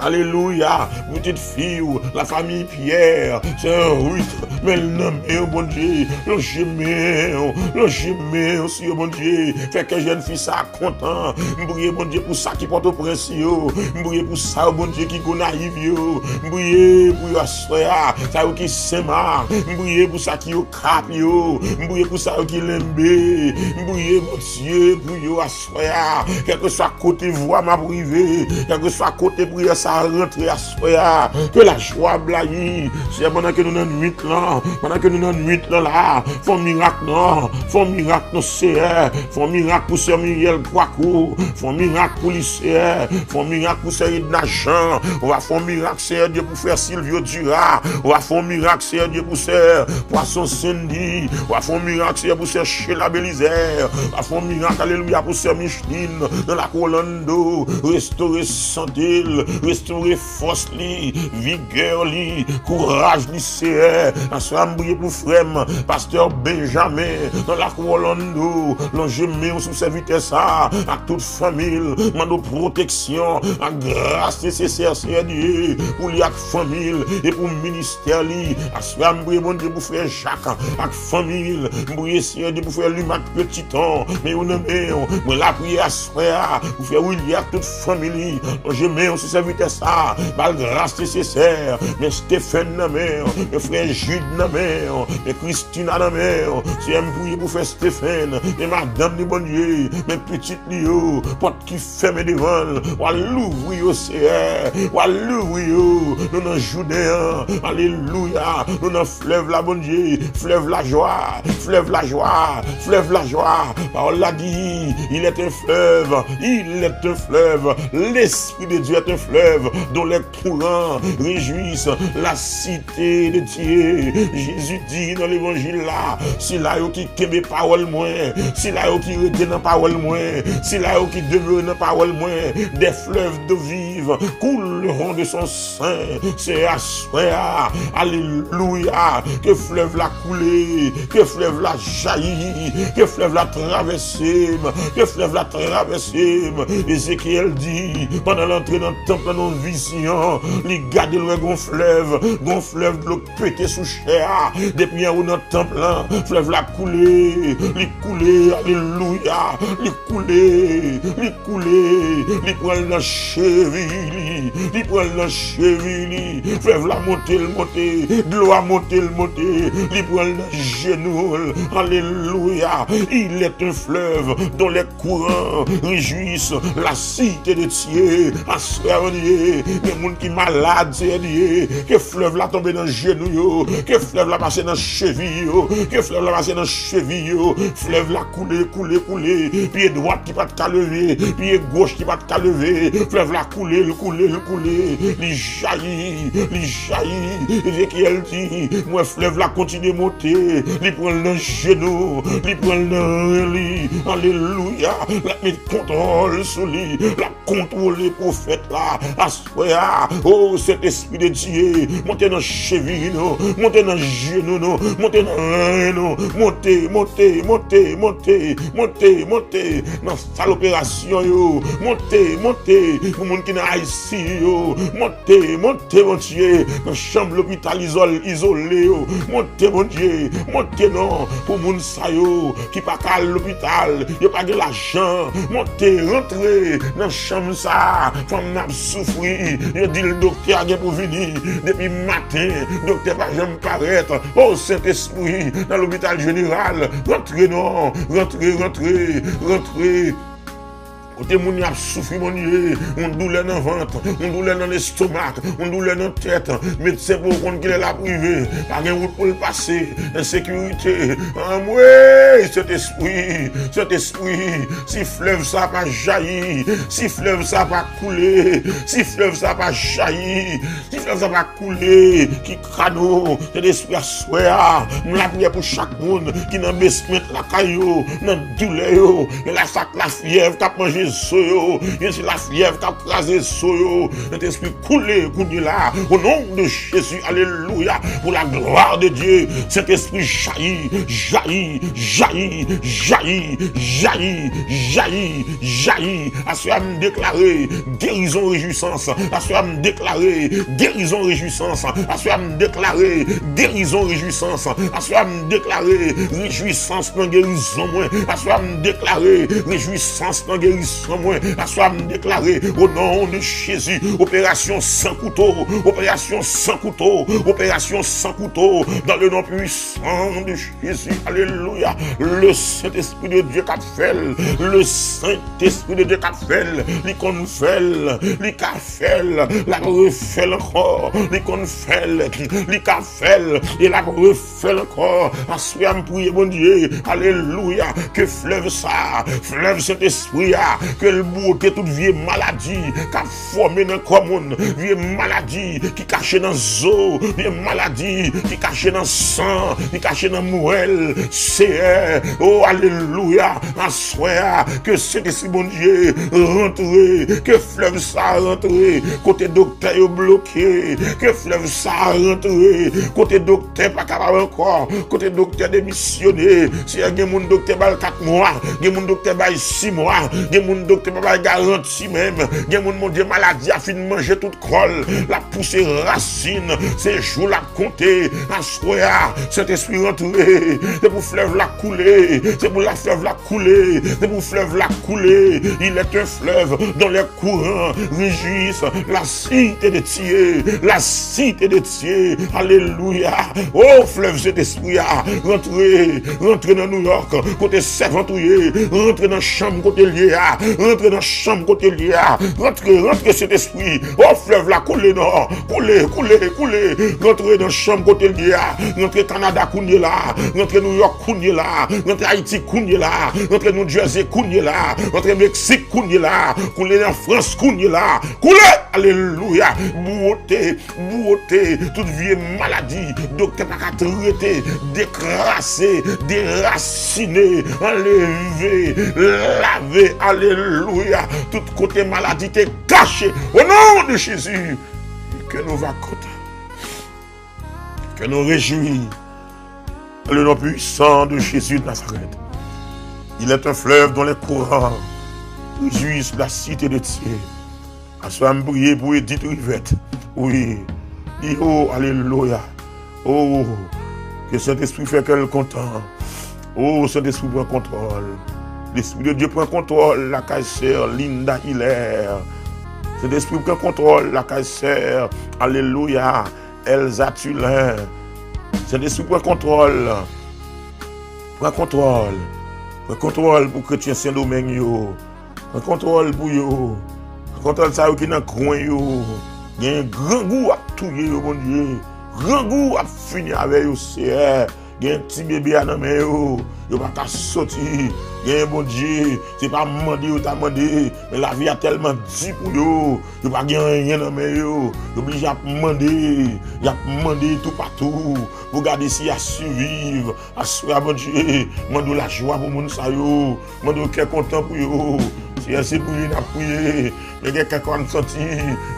Alelouya. Pitit fi w, lafanmi Pyè, sè Ruth, men l nan men w, Bondye. Lonje men w, lonje men w sou yo, Bondye. Fè kè jèn fi sa a kontan. M priye, Bondye, pou sa ki Pòtoprens yo. M priye pou sa yo, Bondye, ki Gonayiv yo. M priye pou yo aswè a, sa yo ki Senmak. M priye pou sa ki Okap yo. M priye pou sa yo ki Lenbe. M priye, Bondye, pou yo aswè a. Kèlkeswa kote vwa m ap rive, kèlkeswa kote priyè sa a rantre aswè a, ke lajwa blayi. Seyè, pandan ke nou nan nwit lan, pandan ke nou nan nwit lan la, fè yon mirak non, fè yon mirak non, Seyè. Fè yon mirak pou sè Miryèl Kwakou. Fè yon mirak pou li, Seyè. Fè yon mirak pou sè Edna Jean. W a fè yon mirak, Seyè Dye, pou frè Silvio Dura. W a fè yon mirak, Seyè Dye, pou sè Pwason Sendy. W a fè yon mirak, Seyè, pou sè Sheila Belizè. W a fè yon mirak, alelouya, pou sè Micheline nan lakou Orlando. Restore sante l, restore fòs li, vigè li, kouraj li, Seyè. Aswè a m priye pou frè m, pastè Benjamin, nan lakou Orlando. Lonje men w sou sèvitè sa a, ak tout fanmi l. Mande w pwoteksyon, ak gras nesesè, Seyè Dye, pou li ak fanmi l, e pou ministè li. Aswè a m priye, Bondye, pou frè Jak, ak fanmi l. M priye, Seyè Dye, pou frè Lumac Petiton. Men yo nan men w. Mwen lapriyè aswè a, pou frè Willy ak tout fanmi li. Lonje men w sou sèvitè sa a, ba l gras nesesè. Men Stephen nan men w, men frè Jude nan men w, men Christina nan men w. Seyè, m priye pou frè Stephen, men madanm li, Bondye, men pitit li yo, pòt ki fèmen devan l, w a louvri yo, Seyè, w a louvri yo. Nou nan Jouden an, alelouya, nou nan flèv la, Bondye, flèv lajwa, flèv lajwa, flèv lajwa. Pawòl la di, il est un fleuve, il est un fleuve, l'Esprit de Dieu est un fleuve dont les courants réjouissent la cité de Dieu. Jezi di nan levanjil la, sila yo ki kenbe pawòl mwen, sila yo ki rete nan pawòl mwen, sila yo ki demere nan pawòl mwen, des fleuves d'eau vive couleront de son sein. Se aswè a, alelouya, ke flèv la koule, ke flèv la jayi, ke flèv la travèse m, ke flèv la travèse m. Ezekyèl di, pandan l antre nan tanp lan nan yon vizyon, li gade, l wè gon flèv, gon flèv dlo pete sou chè a. Depi anwo nan tanp lan, flèv la koule, li koule, alelouya, li koule, li koule, li pran l nan cheviy li, li pran l nan cheviy li. Flèv la monte, l monte, dlo a monte, l monte, li pran l nan jenou l. Alelouya. Il est un fleuve dont les courants réjouissent la cité de Dieu. Aswè a, Bondye, gen moun ki malad, Seyè Dye, ke flèv la tonbe nan jenou yo, ke flèv la pase nan cheviy yo, ke flèv la pase nan cheviy yo. Flèv la koule, koule, koule. Pye dwat ki pa t ka leve, pye goch ki pa t ka leve. Flèv la koule, l koule, l koule. Li jayi, li jayi. Ezekyèl di, m wè flèv la kontinye monte. Li pran l nan jenou, li pran l nan ren li. Alelouya. L ap met kontwòl sou li. L ap kontwole pwofèt la. Aswè a, o Sentespri de Dye, monte nan cheviy nou, monte nan jenou nou, monte nan ren nou, monte, monte, monte, monte, monte, monte nan sal operasyon yo, monte, monte pou moun ki nan I C U yo, monte, monte, Bondye, nan chanm lopital izòl-, izole yo, monte, Bondye, monte non pou moun sa yo ki pa ka al lopital, yo pa gen lajan, monte, rantre nan chanm sa a, fanm nan ap soufri, yo di l doktè a gen pou vini, depi maten, doktè pa janm parèt, o Sentespri, nan lopital jeneral, rantre non, rantre, rantre, rantre. Kote moun yo ap soufri, Bondye, yon doulè nan vant, yon doulè nan lestomak, yon doulè nan tèt. Medsen poko konn kilè l ap rive. Pa gen wout pou l pase. Ensekirite. Anmwey, Sentespri, Sentespri, si flèv sa pa jayi, si flèv sa pa koule, si flèv sa pa jayi, si flèv sa pa koule, ki ka nou, Sentespri, aswè a, m lapriyè pou chak moun ki nan basement lakay yo, nan doulè yo, gen la sa k lafyèv k ap manje zo yo, gen se lafyèv k ap kraze zo yo. Sentespri, koule kounye la, au nom de Jésus, alelouya, pour la gloire de Dieu. Sentespri, jayi, jayi, jayi, jayi, jayi, jayi, jayi. Aswè a m deklare gerizon, rejwisans. Aswè a m deklare gerizon, rejwisans. Aswè a m deklare gerizon, rejwisans. Aswè a m deklare rejwisans nan gerizon mwen. Aswè a m deklare rejwisans nan gerizon mwen. Aswè a m deklare, au nom de Jésus, opération sans couteau, opération sans couteau, opération sans couteau, dans le nom puissant de Jésus, alelouya. Le Saint-Esprit de Dieu k ap fè l, le Saint-Esprit de Dieu k ap fè l, li konn fè l, li ka fè l, l ap refè l ankò, li konn fè l, li ka fè l, e l ap refè l ankò. Aswè a m priye, Bondye, alelouya, ke flèv sa, flèv Sentespri a, ke l bwote tout vye maladi k ap fòme nan kò moun, vye maladi ki kache nan zo, vye maladi ki kache nan san, ki kache nan mwèl. Seyè, o alelouya, aswè a, ke Sentespri Bondye rantre, ke flèv sa a rantre, kote doktè yo bloke, ke flèv sa a rantre, kote doktè pa kapab ankò, kote doktè demisyone. Seyè, gen moun doktè ba l kat mwa, gen moun doktè ba l sis mwa, gen moun doktè pa ba l garanti menm, gen moun, Bondye, maladi a fin manje tout kò l, l ap pouse rasin, se jou l ap konte. Aswè a, Sentespri rantre, se pou flèv la koule, se pou la flèv la koule, se pou flèv la koule. Il est un fleuve dont les courants réjouissent la cité de Dieu, la cité de Dieu. Alelouya. O flèv Sentespri a, rantre, rantre nan Nouyòk, kote sèvant ou ye, rantre nan chanm kote l ye a, rantre nan chanm kote l ye a, rantre, rantre Sentespri. O flèv la koule non, koule, koule, koule, rantre nan chanm kote l ye a, rantre Kanada kounye la, rantre Nouyòk kounye la, rantre Ayiti kounye la, rantre New Jersey kounye la, rantre Meksik kounye la, koule nan Frans kounye la, koule, alelouya, bwote, bwote tout vye maladi doktè pa ka trete, dekrase, derasine, anleve, lave, alelouya, tout kote maladi te kache. O non de Jezi, ke nou va kontan, ke nou rejwi dans le nom puissant de Jésus de Nazareth. Il est un fleuve dont les courants réjouissent la cité de Dieu. Aswè a m priye pou Edith Rivette. Wi. Di o, alelouya. O, ke Sentespri fè kè l kontan. O, Sentespri pran kontwòl. Lespri de Dye pran kontwòl lakay sè Linda Hilaire. Sentespri pran kontwòl lakay sè, alelouya, Elsa Tulin. Sentespri pran kontwòl. Pran kontwòl. Pran kontwòl pou kretyen Sendomeng yo. Pran kontwòl pou yo. Pran kontwòl sa yo ki nan kwen yo. Gen grangou ap touye yo, Bondye. Grangou ap fini avè yo, Seyè. Gen ti bebe a nan men yo. Yo pa ka soti. Gen, Bondye, se pa mande yo ta mande. Men lavi a tèlman di pou yo. Yo pa gen anyen nan men yo. Yo blije ap mande. Y ap mande toupatou pou gade si y a siviv. Aswè a, Bondye, mande w lajwa pou moun sa yo. Mande w kè kontan pou yo. Seyè, se priye n ap priye. Men gen kèk fwa n santi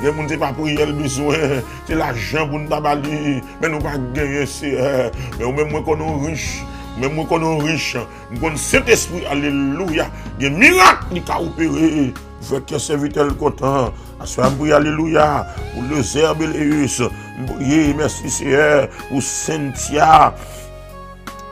gen moun se pa priyè l bezwen, se lajan pou n ta ba li. Men nou pa genyen, Seyè. Men ou menm, mwen konnen w rich. Ou menm, mwen konnen w rich. M konn Sentespri, alelouya, gen mirak li ka opere. Ou fè kè sèvitè l kontan. Aswè a, m priye, alelouya, pou Lezer Beleus. M priye, mèsi, Seyè, pou Cynthia.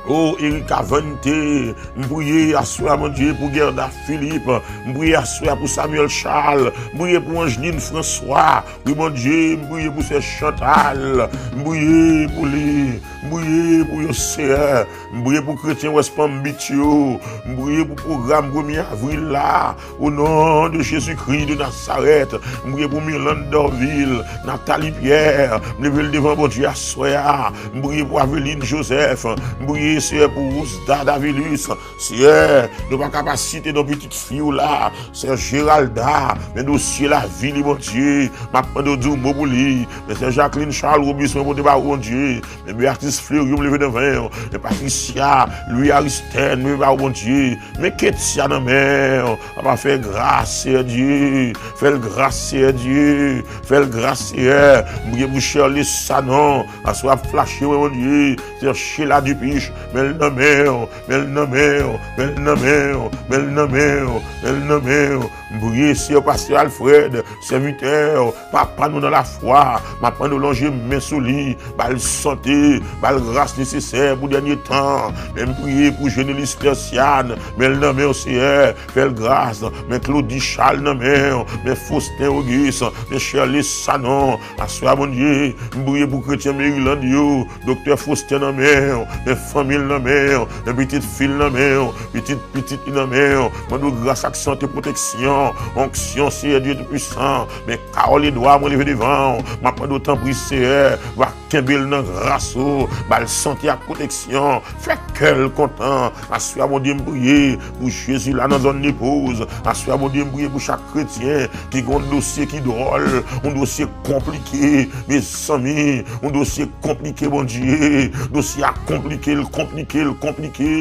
O Erika Vante, m priye aswè a, Bondye, pou Gerda Philippe, m priye aswè a pou Samuel Charles, m priye pou Angeline François, wi, Bondye, m priye pou sè Chantal, m priye pou li, m priye pou yo, Seyè, m priye pou kretyen West Palm Beach yo, m priye pou pwogram premye avril la, o non de Jezikri de Nazarèt, m priye pou Mirlande Dorvil, Nathalie Pierre, m leve l devan Bondye aswè a. M priye pou Aveline Joseph. M priye, Seyè, pou Rousda Davilus. Seyè, nou pa ka pa site non pitit fi w la, sè Geralda, men dosye lavi li, Bondye. M ap mande w di yon mo pou li. Men sè Jacqueline Charles Robinson, mwen pote ba ou, Bondye. Men Béatrice Fleuriot, m leve devan w. Men Patricia Louis Aristène, m leve ba ou, Bondye. Men Ketia nan men w. Papa, fè gras, Seyè Dye. Fè l gras, Seyè Dye. Fè l gras, Seyè. M priye pou Shirley Sanon. Aswè ap flache mwen, Bondye. Sè Sheila Dupuche, men l nan men w, men l nan men w, men l nan men w, men l nan men w, men l nan men w. M priye, Seyè, pastè Alfred, sèvitè w, papa nou nan lafwa, m ap mande w lonje men sou li, ba l sante, ba l gras nesesè pou dènye tan. Men m priye pou Genelis Tertiane, men l nan men w, Seyè, fè l gras. Men Claudy Charles nan men w, men Faustin Auguste, men Shirley Sanon, aswè a, Bondye, m priye pou kretyen Maryland yo, Doktè Faustin nan men w, men fanmi l nan men w, men pitit fi l nan men w, pitit pitit li nan men w. Mande w gras ak sante, pwoteksyon, onksyon, Seyè Dye Toupisan. Men Carole Edouard, mwen leve devan w. M ap mande w tanpri, Seyè, va Kenbe l nan gras ou, ba l sante ak pwoteksyon, fè kè l kontan. Aswè a, Bondye, m priye pou Jezi la nan zòn Nepoz. Aswè a, Bondye, m priye pou chak kretyen ki gen yon dosye ki dwòl, yon dosye konplike, mezanmi, yon dosye konplike, Bondye. Dosye a konplike, l konplike, l konplike,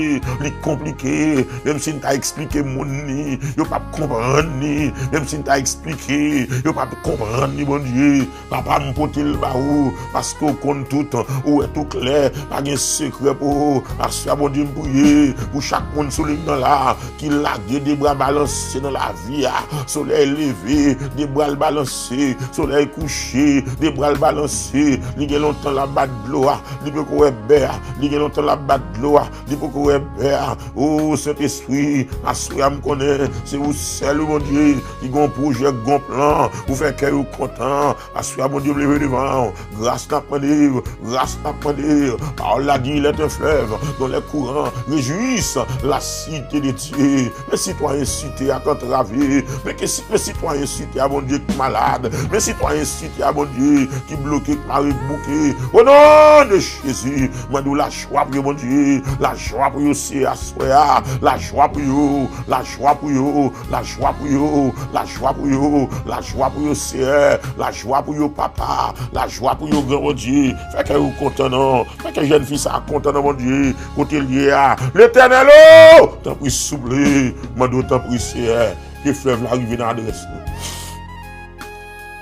li konplike. Menm si n ta eksplike moun li, yo p ap konprann li. Menm si n ta eksplike, yo p ap konprann li, Bondye. Papa, m pote l ba ou, paske w konn tout, ou wè tou klè, pa gen sekrè pou ou. Aswè a, Bondye, m priye pou chak moun sou liy nan la, ki lage de bra balanse nan lavi a. Solèy leve, de bra l balanse. Solèy kouche, de bra l balanse. Li gen lontan l ap bat dlo a, li poko wè bè a. Li gen lontan l ap bat dlo a, li poko wè bè a. O Sentespri, aswè a m konnen se ou sèl, wi, Bondye, ki gen yon pwojè, ki gen yon plan pou fè kè yo kontan. Aswè a, Bondye, m leve devan ou. Gras n ap mande, gras n ap mande. Pawòl la di, il est un fleuve dont les courants réjouissent la cité de Dieu. Men sitwayen site a k antrave. Men ke si-, men sitwayen site a, Bondye, k malad. Men sitwayen site a, Bondye, ki bloke, k mare, k bouke. O non de Jezi, mande w lajwa pou yo, Bondye. Lajwa pou yo, Seyè, aswè a. Lajwa pou yo, lajwa pou yo, lajwa pou yo, lajwa pou yo, lajwa pou yo, Seyè. Lajwa pou yo, Papa. Lajwa pou yo, Gran Bondye. Fè kè yo kontan, non. Fè kè jèn fi sa a kontan nan Bondye, kote l ye a. Letènèl o! Tanpri, souple, mande w tanpri, Seyè, ke flèv la rive nan adrès nou.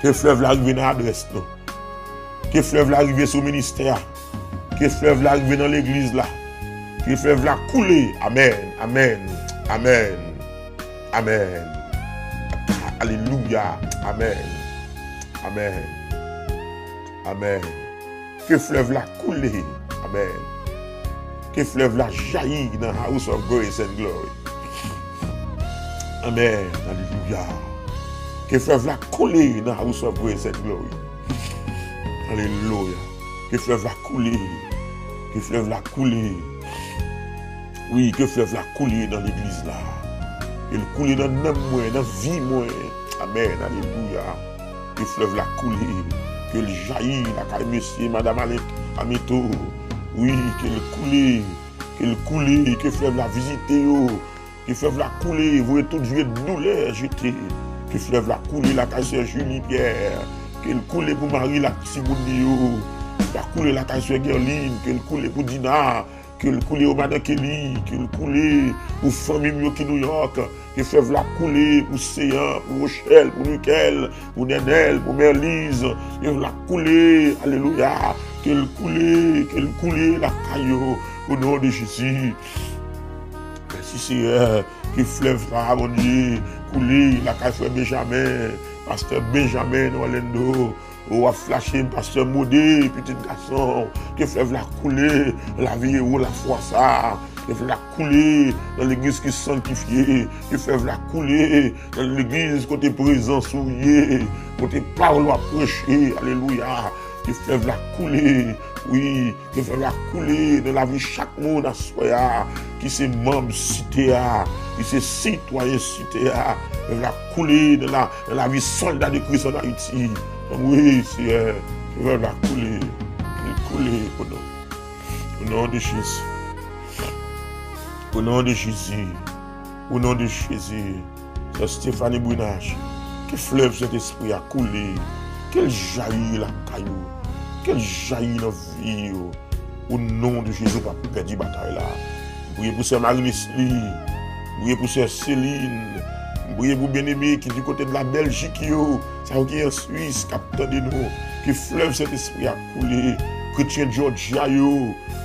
Ke flèv la rive nan adrès nou. Ke flèv la rive sou ministè a. Ke flèv la rive nan legliz la. Ke flèv la koule. Amèn, amèn, amèn, amèn. Alelouya. Amèn. Amèn. Amèn. Ke flèv la koule. Amèn. Ke flèv la jayi nan House of Grace and Glory. Amèn. Alelouya. Ke flèv la koule nan House of Grace and Glory. Alelouya. Ke flèv la koule. Ke flèv la koule. Wi, ke flèv la koule nan legliz la. Ke l koule nan nanm mwen, nan vi mwen. Amèn, alelouya. Ke flèv la koule. Ke l jayi lakay mesye, madanm Ale-, Ameto. Wi, ke l koule. Ke l koule. Ke flèv la vizite yo. Ke flèv la koule. Voye tout vye doulè jete. Ke flèv la koule lakay sè Julie Pierre. Ke l koule pou mari l ak timoun li yo. Ke l koule lakay sè Guerline. Ke l koule pou Dina. Ke l koule o madan Kelly, ke l koule pou fanmi m yo ki Nouyòk, ke flèv la koule pou Seyan, pou Rochèl, pou Nikel, pou Nènèl, pou Mèliz, ke flèv la koule, alelouya, ke l koule, ke l koule lakay yo, o non de Jezi. Mèsi Seyè, ke flèv sa a, Bondye, koule lakay frè Benjamen, pastè Benjamen nan Orlando, ou ap flache m, pastè Modé, pitit gason, ke flèv la koule nan lavi ewo lafwa sa a, ke flèv la koule nan legliz ki sanktifye, ke flèv la koule nan legliz kote prezans ou ye, kote pawòl w ap preche, alelouya, ke flèv la koule, wi, ke flèv la koule nan lavi chak moun aswè a, ki se manm site a, ki se sitwayen site a, ke flèv la koule nan la, nan lavi sòlda de Kris ann Ayiti. Wi, Seyè, ke flèv la koule, ke l koule, o non, o non de Jezi. O non de Jezi. O non de Jezi. Sè Stephanie Brunache, ke flèv Sentespri a koule, ke l jayi lakay ou, ke l jayi nan vi yo. O non de Jezi, w p ap pèdi batay la. M priye pou sè Marie Leslie, m priye pou sè Céline, m priye pou Bien-Aimé ki di kote de la Bèljik yo, sa yo ki an Swis, k ap tande nou, ke flèv Sentespri a koule, kretyen Georgia yo,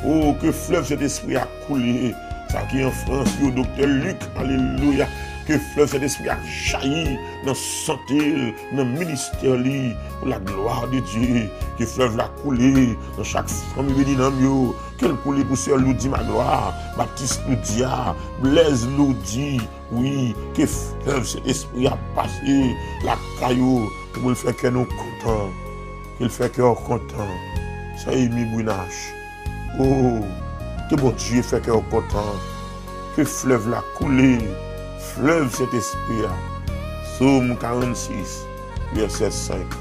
o, ke flèv Sentespri a koule, sa ki an Frans yo, doktè Luc, alelouya, ke flèv Sentespri a jayi nan sante l, nan ministè li, pou la glwa de Dye, ke flèv la koule nan chak fanmi beni nanm yo, ke l koule pou sè Loudy Magloire, Baptiste Loudy a, Blaise Loudy, wi, ke flèv Sentespri a pase lakay yo, pou l fè kè nou kontan, ke l fè kè w kontan, sè Amy Brunache. O, ke Bondye fè kè w kontan. Ke flèv la koule, flèv Sentespri a. Sòm karannsis, vèsè senk.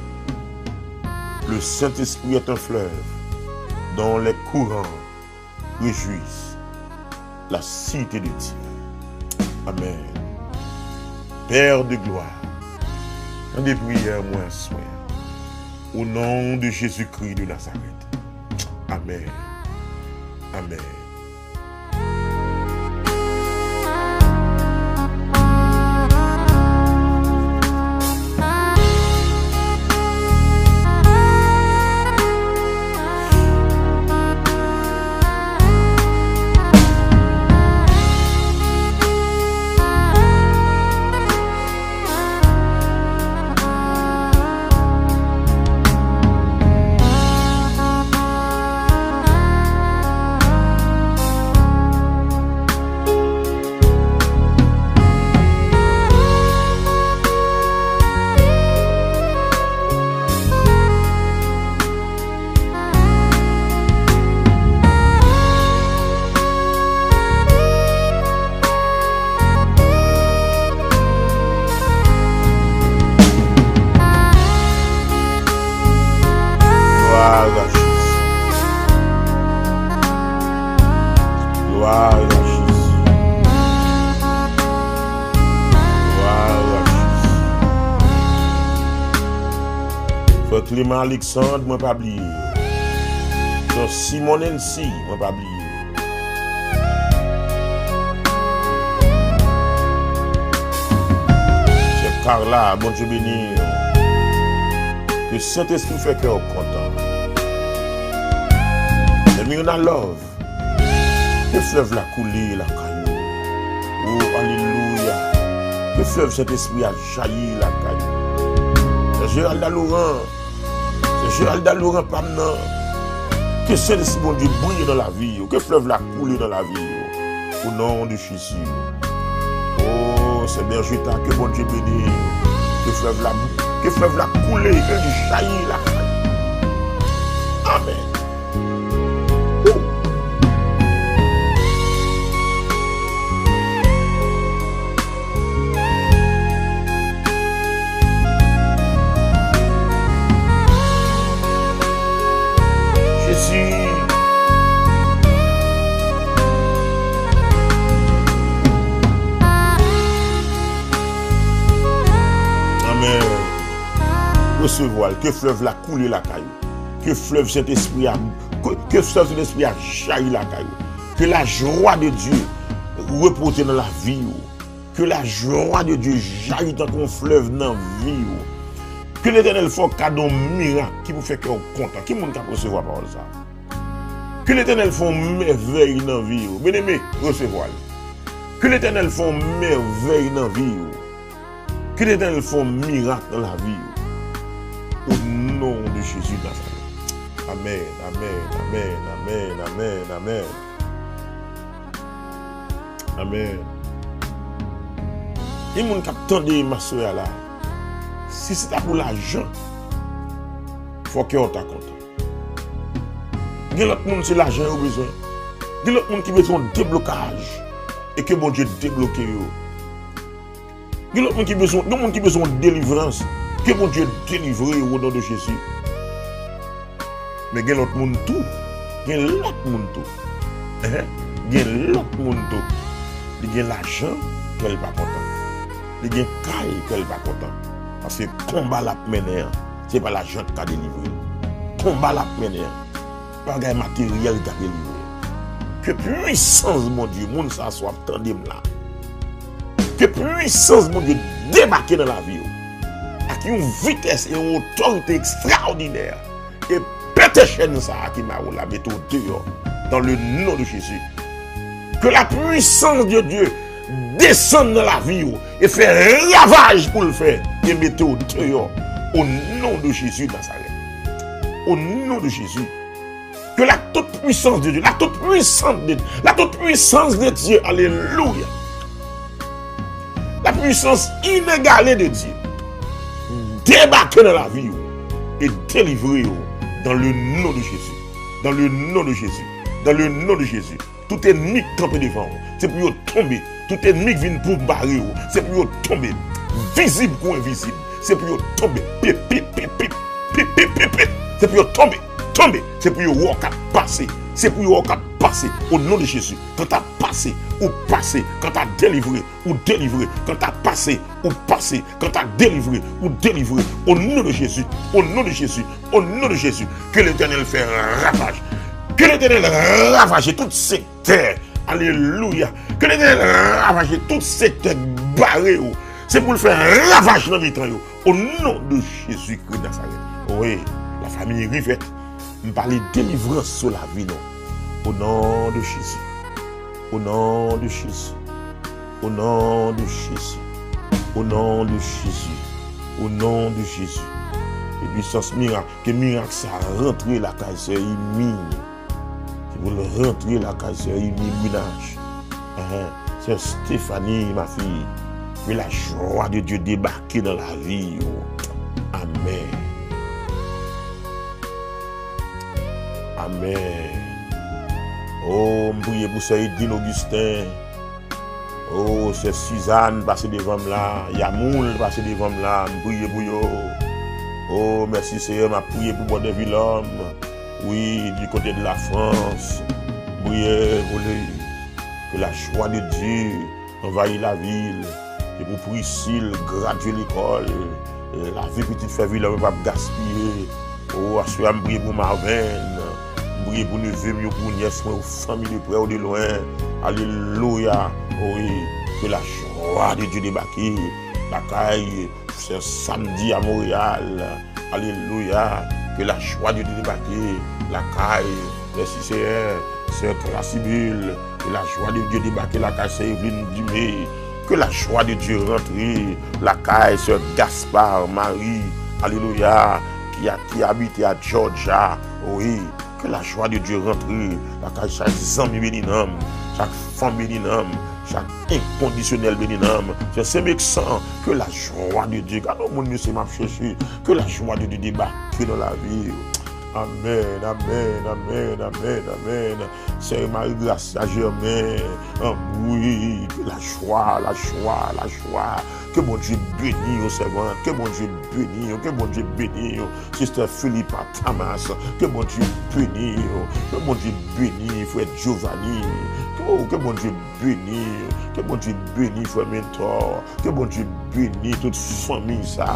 Le Saint-Esprit est un fleuve dont les courants réjouissent la cité de Dieu. Amen. Père de gloire, tande priyè mwen aswè. Au nom de Jésus-Christ de Nazareth. Amen. Amen. Gloire à Jésus. Gloire à Jésus. Gloire à Jésus. Frè Clément Alexandre, mwen pa bliye. Sè Simon Nancy, mwen pa bliye. Sè Carla, Bondye beni w. Ke Sentespri fè kè w kontan. Sè Myrna Love, ke flèv la koule lakay ou. O, alelouya. Ke flèv Sentespri a jayi lakay ou. Sè Geralda Laurent, Sè Geralda Laurent pa m nan. Ke Sentespri Bondye briye nan lavi yo. Ke flèv la koule nan lavi yo. Au nom de Jésus. O, Sè Bergeta, ke Bondye beni. Ke flèv la, ke flèv la koule, ke li jayi lakay. Amen. Woo! Jezi. Amen. Resevwa l. Ke flèv la koule lakay ou. Ke flèv Sentespri a, ke, ke flèv Sentespri a jayi lakay ou. Ke lajwa de Dye repoze nan lavi ou. Ke lajwa de Dye jayi tankou yon flèv nan vi ou. Ke Letènèl fè w kado yon mirak ki pou fè kè w kontan. Ki moun k ap resevwa pawòl sa? Ke Letènèl fè yon mèvèy nan vi ou. Byeneme, resevwa l. Ke Letènèl fè yon mèvèy nan vi ou. Ke Letènèl fè yon mirak nan lavi ou. Au nom de Jésus de Nazareth. Amen, amen, amen, amen, amen, amen. Amen. Gen moun k ap tande m aswè a la. Si se ta pou lajan, fò kè w ta kontan. Gen lòt moun se lajan yo bezwen. Gen lòt moun ki bezwen yon deblokaj e ke Bondye debloke yo. Gen lòt moun ki bezwen, gen moun ki bezwen yon delivrans. Ke Bondye delivre yo o non de Jezi. Men gen lòt moun tou. Gen lòt moun tou. Enhen. Gen lòt moun tou. Li gen lajan, kè l pa kontan. Li gen kay, kè l pa kontan. Paske konba l ap mennen an, se pa lajan k ka delivre l. Konba l ap mennen an, bagay materyèl ka delivre. Ke pwisans Bondye, moun sa a sou ap tande m la. Ke pwisans Bondye debake nan lavi w ak yon vitès e yon otorite ekstraòdinè. E pete chèn sa a ki mare w la, mete w deyò, dans le nom de Jésus. Que la puissance de Dieu desann nan lavi w e fè ravaj pou l fè e mete w deyò, au nom de Jésus de Nazareth. Au nom de Jésus. Que la toute puissance de Dieu, la toute puissance de, la toute puissance de Dieu, alléluia. La puissance inégalée de Dieu debake nan lavi w e delivre w dans le nom de Jésus. Dans le nom de Jésus. Dans le nom de Jésus. Tout ènmi k kanpe devan w, se pou yo tonbe. Tout ènmi k vin pou bare w, se pou yo tonbe. Vizib kou envizib, se pou yo tonbe. Pip, pip, pip, pip. Pip, pip, pip, pip. Se pou yo tonbe. tonbe. Se pou yo wè w k ap pase. Se pou yo wè w k ap pase. O non de Jezi, kanta pase, ou pase. Kanta delivre, ou delivre. Kanta pase, ou pase. Kanta delivre, ou delivre. O non de Jezi, o non de Jezi, o non de Jezi. Ke Letènèl fè ravaj. Ke Letènèl ravaje tout sektè. Alelouya. Ke Letènèl ravaje tout sektè k bare yo. Se pou l fè ravaj nan mitan yo. O non de Jezikri Nazarèt. Wi, la fami Rivèt. M pale delivrans sou lavi nou. O non de Jezi. O non de Jezi. O non de Jezi. O non de Jezi. O non de Jezi. Ke pisans mirak, ke mirak sa rantre lakay sè Imi. Ke pou l rantre lakay sè Imi Gwinaj. Ahan. Sè Stéphanie, ma fille. Que la joie de Dieu débarque dans la vie. Amen. Amen. Oh, m priye pou sè Edine Augustin. Oh, sè Suzanne pase devan m la. Yamoul pase devan m la. M priye pou yo. Oh, mèsi Seyè, m ap priye pou Bòdè Vilòm. Wi, du côté de la France. M priye pou li. Que la joie de Dieu anvayi lavil. E pou Prisil, gradye lekòl. Lavi pitit fè vilòm yo p ap gaspiye. O, aswè a m priye pou Marvin. M priye pou neve m yo, pou nyès mwen, ou fanmi de prè ou de lwen. Alelouya. Wi, ke la jwa de Dye debake lakay sè Samdi a Monreyal. Alelouya. Ke la jwa de Dye debake lakay, mèsi Seyè, sè Trasibil. Ke la jwa de Dye debake lakay sè Evelyn Dumé. Ke la jwa de Dye rantre lakay sè Gaspard Marie. Alelouya. Ki, a, ki abite a Georgia. Wi. Ke la jwa de Dye rantre lakay chak zanmi beni nanm, chak fanm beni nanm, chak enkondisyonèl beni nanm. Sè Semeksan, ke la jwa de Dye. Gade yon moun, mesye, m ap chèche. Ke la jwa de Dye debake nan lavi w. Amèn, amèn, amèn, amèn, amèn. Sè Marie Gracia Germain, an, wi, ke la jwa, la jwa, la jwa. Ke Bondye beni w, sèvant. Ke Bondye beni w, ke Bondye beni w. Sister Philippa Thomas, ke Bondye beni w. Ke Bondye beni frè Giovanni. Ke, ke Bondye beni w. Ke Bondye beni frè Mentor. Ke Bondye beni tout fanmi sa.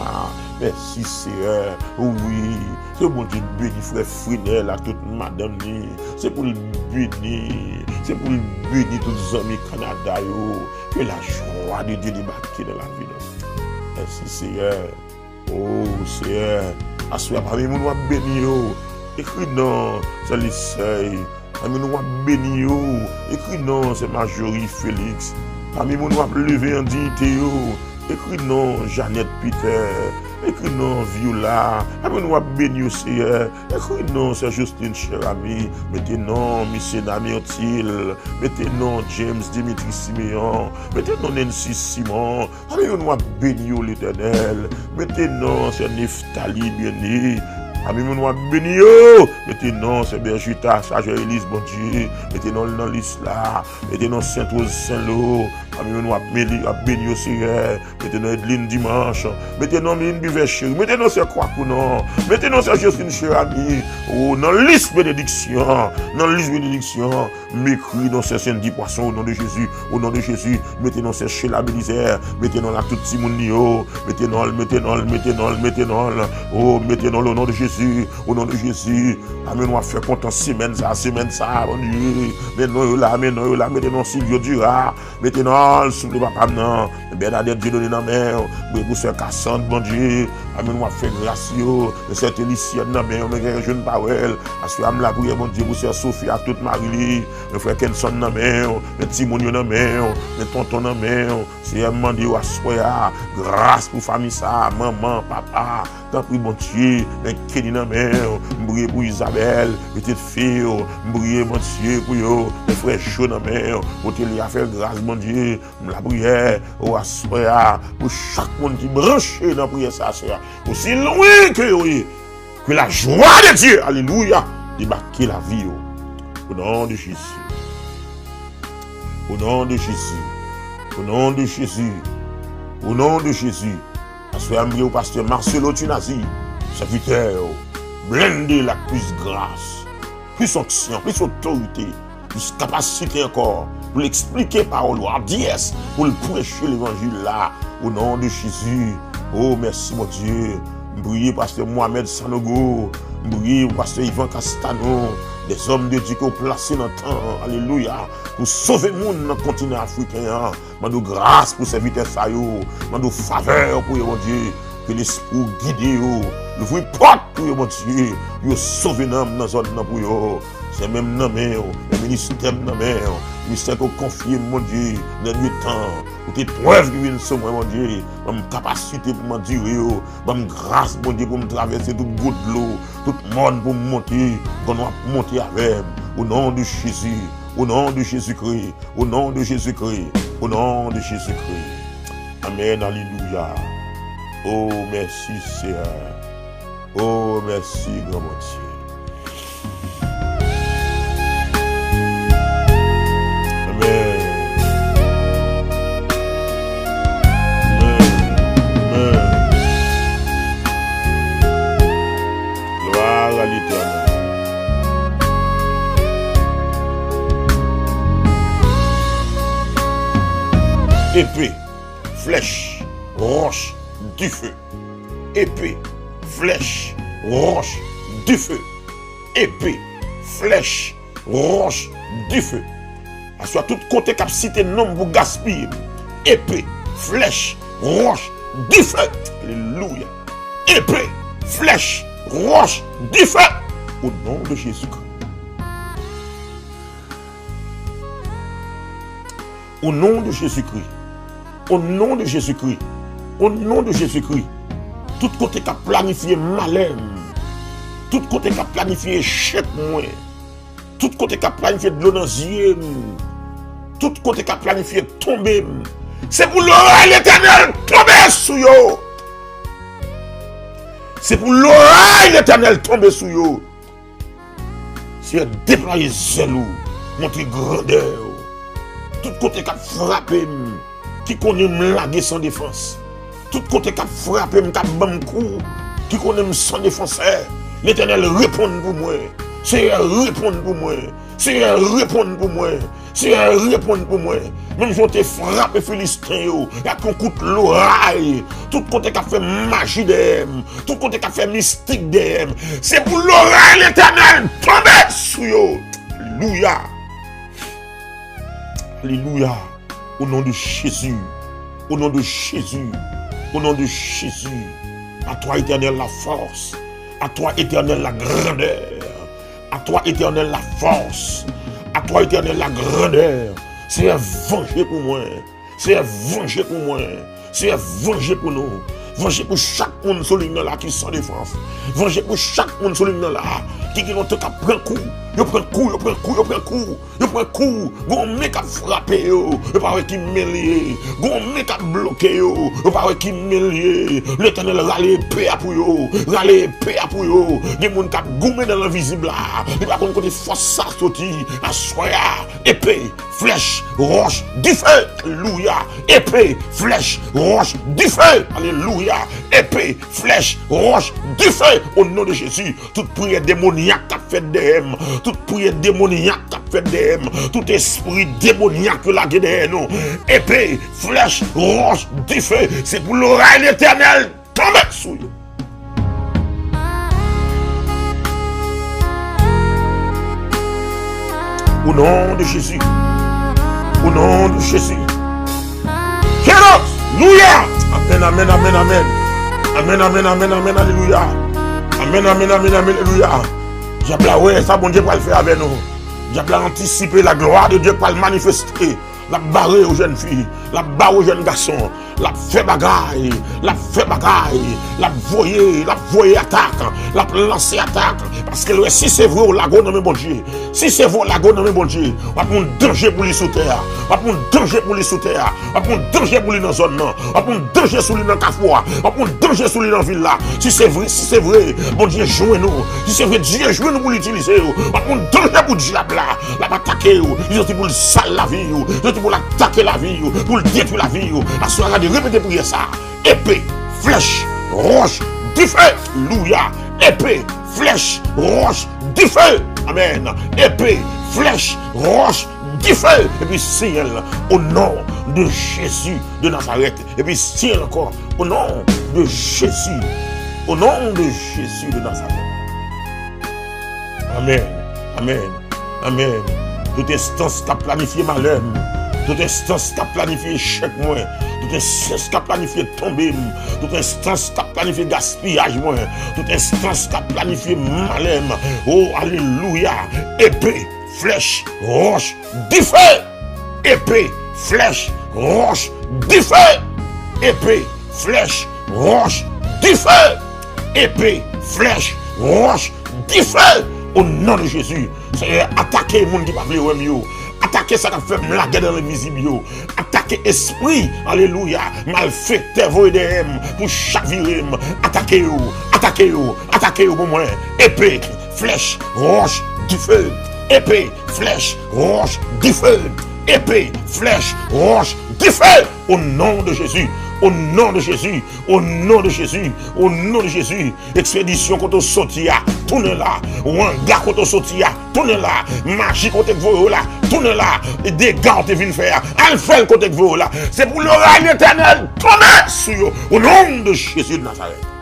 Mèsi Seyè. Wi. Ke Bondye beni frè Frenel ak tout madanm li. Se pou l beni. Se pou l beni tout zanmi Kanada yo. Ke la jwa de Dye debake nan lavi nou. Mèsi Seyè. O Seyè, aswè a pami moun w ap beni yo, ekri non sè Lisèy. Pami moun w ap beni yo, ekri non sè Majorie Félix. Pami moun w ap leve an diyite yo, ekri non Jeannette Peter. Ekri non Viola. Pami moun w ap beni yo, Seyè, ekri non sè Justine Cherami. Mete non Misena Myrtil. Mete non James Dimitri Siméon. Mete non Nancy Simon. Pami moun w ap beni yo, Letènèl. Mete non sè Neftali Byenni. Pami moun w ap beni yo, mete non sè Berjuta Sajè Elis, Bondye. Mete non l nan lis la. Mete non Sent Woz Senlo. Pami moun w ap beni, ap beni yo, Seyè. Mete non Edline Dimanche. Mete non Miline Bivè Cheri. Mete non sè Kwakounan. Mete non sè Justine Cherami. O, nan lis benediksyon. Nan lis benediksyon. M ekri non sè Sandy Poisson, o non de Jezi, o non de Jezi. Mete non sè Sheila Belizaire, mete non l ak tout timoun li yo. Mete non l, mete non l, mete non l, mete non l. O, mete non l, o non de Jezi, o non de Jezi. Pami moun w ap fè kontan semèn sa, semèn sa, Bondye. Men non yo la, men non yo la, mete non Silvio Dura, mete non l, souple papa m nan. Bernadette Dieudonné nan men w. M priye pou sè Cassandre, Bondye. Pami moun w ap fè gras yo. Men sè Telicienne nan men w, men gen jwenn pa wè l. Aswè a m lapriyè, Bondye, pou sè Sophie ak tout mari li. Men frè Kenson nan men w. Men timoun yo nan men w. Men tonton nan men w. Seyè, m mande w aswè a, gras pou fanmi sa, manman, papa. Tanpri, Bondye, men Kenny nan men w. M priye pou Isabelle, pitit fi w. M priye, Bondye, pou yo. Men frè Jo nan men w. Pote li a fè gras, Bondye. M lapriyè, o aswè a, pou chak moun ki branche nan priyè sa, Seyè. Osi lwen ke yo ye, ke la jwa de Dye, alelouya, debake lavi yo. O non de Jezi. O non de Jezi. O non de Jezi. O non de Jezi. Aswè a m priye pou pastè Marcelo Tunazi, sèvitè w. blende l ak plis gras, plis onksyon, plis otorite, plis kapasite ankò pou l eksplike pawòl ou, adyès pou l preche levanjil la, o non de Jezi. O, mèsi, Bondye. M priye pastè Mohamed Sanogo. M priye pou pastè Ivan Castano. Dèzòm de Dye ke w plase nan tan an. Alelouya. Pou sove moun nan kontinan afriken an. Mande w gras pou sèvitè sa yo. Mande w favè pou yo, Bondye. Ke Lespri w gide yo. Louvri pòt pou yo, Bondye. Pou yo sove nanm nan zòn nan pou yo. Se men m nan men w. Men ministè m nan men w. Ministè ke w konfye m, Bondye. Nan dènye tan. Ou te prèv ki vin sou mwen, Bondye. Ban m kapasite pou m andire yo. Ban m gras, Bondye, pou m travèse tout gwo dlo, tout mòn pou m monte. Kò nou ap monte avè m. O non de Jezi. O non de Jezikri. O non de Jezikri. O non de Jezikri. Amèn, alelouya. O, mèsi, Seyè. O, mèsi, gran Bondye. Amèn. Amèn. Amèn. Glwa a Letènèl. Epe, flèch, wòch, dife. Epe, flèch, wòch, dife. Epe, flèch, wòch, dife. Aswè a, tout kote k ap site non m pou gaspiye m. Epe, flèch, wòch, dife. Alelouya. Epe, flèch, wòch, dife. O non de Jezikri. O non de Jezikri. O non de Jezikri. O non de Jezikri. Tout kote k ap planifye malè m. Tout kote k ap planifye echèk mwen. Tout kote k ap planifye dlo nan zye m. Tout kote k ap planifye tonbe m. Se pou loray Letènèl tonbe sou yo. Se pou loray Letènèl tonbe sou yo. Seyè, deplwaye zèl ou, montre grandè ou. Tout kote k ap frape m, ki konnen m lage san defans. Tout kote k ap frape m, k ap ban m kou, ki konnen m san defansè. Letènèl, reponn pou mwen. Seyè, reponn pou mwen. Seyè, reponn pou mwen. Seyè, reponn pou mwen. Menm jan w te frape Filisten yo ak yon kout loray, tout kote k ap fè maji dèyè m, tout kote k ap fè mistik dèyè m, se pou loray Letènèl tonbe sou yo. Alelouya. Alelouya. Au nom de Jésus. Au nom de Jésus. Au nom de Jésus. À toi, Éternel, la force. À toi, Éternel, la grandeur. À toi, Éternel, la force. À toi, Éternel, la grandeur. Seyè, vanje pou mwen. Seyè, vanje pou mwen. Seyè, vanje pou nou. Vanje pou chak moun sou liy nan la ki san defans. Vanje pou chak moun sou liy nan la ki gen lontan k ap pran kou. Yo pran kou, yo pran kou, yo pran kou. Yo pran kou, gon men k ap frape yo, yo pa wè ki men l ye. Gon men k ap bloke yo, yo pa wè ki men l ye. Letènèl rale epe a pou yo, rale epe a pou yo. Gen moun k ap goumen nan lenvizib la, li pa konn kote fòs sa soti. Aswè a, epe, flèch, wòch, dife. Alelouya. Epe, flèch, wòch, dife. Alelouya. Epe, flèch, wòch, dife. O non de Jezi. Tout priyè demonyak k ap fèt dèyè m, tout priyè demonyak k ap fèt dèyè m, tout espri demonyak yo lage dèyè nou, epe, flèch, wòch, dife, se pou loray Letènèl tonbe sou yo. Au nom de Jésus. Au nom de Jésus. Alelouya. Amèn, amèn, amèn, amèn. Amèn, amèn, amèn, amèn, alelouya. Amèn, amèn, amèn, amèn, alelouya. Dyab la wè sa Bondye pral fè avè nou. Dyab la antisipe la glwa de Dye pral manifeste. L ap bare yo jèn fi, l ap bare yo jèn gason. L ap fè bagay, l ap fè bagay, l ap voye, l ap voye atak, l ap lanse atak. Paske l wè si se vre w lage w nan men Bondye, si se vre w lage w nan men Bondye, w ap yon danje pou li sou tè a, w ap yon danje pou li sou tè a, w ap yon danje pou li nan zòn nan, w ap yon danje sou li nan kafou a, w ap yon danje sou li nan vil la. Si se vre, si se vre, Bondye jwenn ou, si se vre, Dye jwenn ou pou l itilize w, w ap yon danje pou dyab la. L ap atake w. Li soti pou l sal lavi w. Li soti pou l atake lavi w. Pou l detwi lavi w. Aswè a, gade, repete priyè sa. Epe, flèch, wòch, dife. Alelouya. Epe, flèch, wòch, dife. Amèn. Epe, flèch, wòch, dife. Epi siyen l, o non de Jezi de Nazarèt. Epi siyen l ankò, o non de Jezi. O non de Jezi de Nazarèt. Amèn. Amèn. Amèn. Tout enstans k ap planifye malè m, tout enstans k ap planifye echèk mwen, tout enstans k ap planifye tonbe m, tout enstans k ap planifye gaspiyaj mwen, tout enstans k ap planifye malè m, o, alelouya, epe, flèch, wòch, dife! Epe, flèch, wòch, dife! Epe, flèch, wòch, dife! Epe, flèch, wòch, dife! O non de Jezi, Senyè, atake moun ki pa vle wè m yo. Atake sa k ap fè m lagè nan lenvizib yo. Atake espri, alelouya, malfektè voye dèyè m pou chavire m. Atake yo, atake yo, atake yo pou mwen. Epe, flèch, wòch, dife. Epe, flèch, wòch, dife. Epe, flèch, wòch, dife. O non de Jezi, o non de Jezi, o non de Jezi, o non de Jezi. Ekspedisyon kote w soti a, tounen la. Wanga kote w soti a, tounen la. Maji kote k voye w la, tounen la. Dega w te vin fè a, al fè l kote k voye w la. Se pou loray Letènèl tonbe sou yo. O non de Jezi de Nazarèt.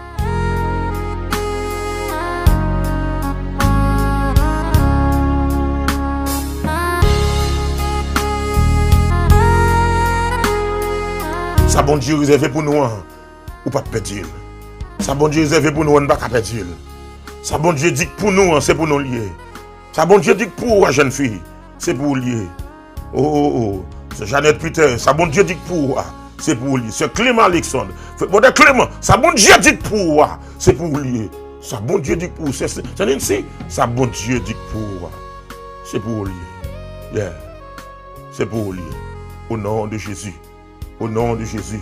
Sa Bondye rezève pou nou an, ou p ap pèdi l. Sa Bondye rezève pou nou an, n pa ka pèdi l. Sa Bondye di k pou nou an, se pou nou l ye. Sa Bondye di k pou ou a, jèn fi, se pou ou l ye. O, o, o. Sè Jeanette Peter, sa Bondye di k pou ou a, se pou ou l ye. Sè Clément Alexandre, frè Mòdè Clément, sa Bondye di k pou ou a, se pou ou l ye. Sa Bondye di k pou ou, sè, sè, sè Nancy, sa Bondye di k pou ou a, se pou ou l ye. Yeah. Se pou ou l ye. O non de Jezi. O non de Jezi.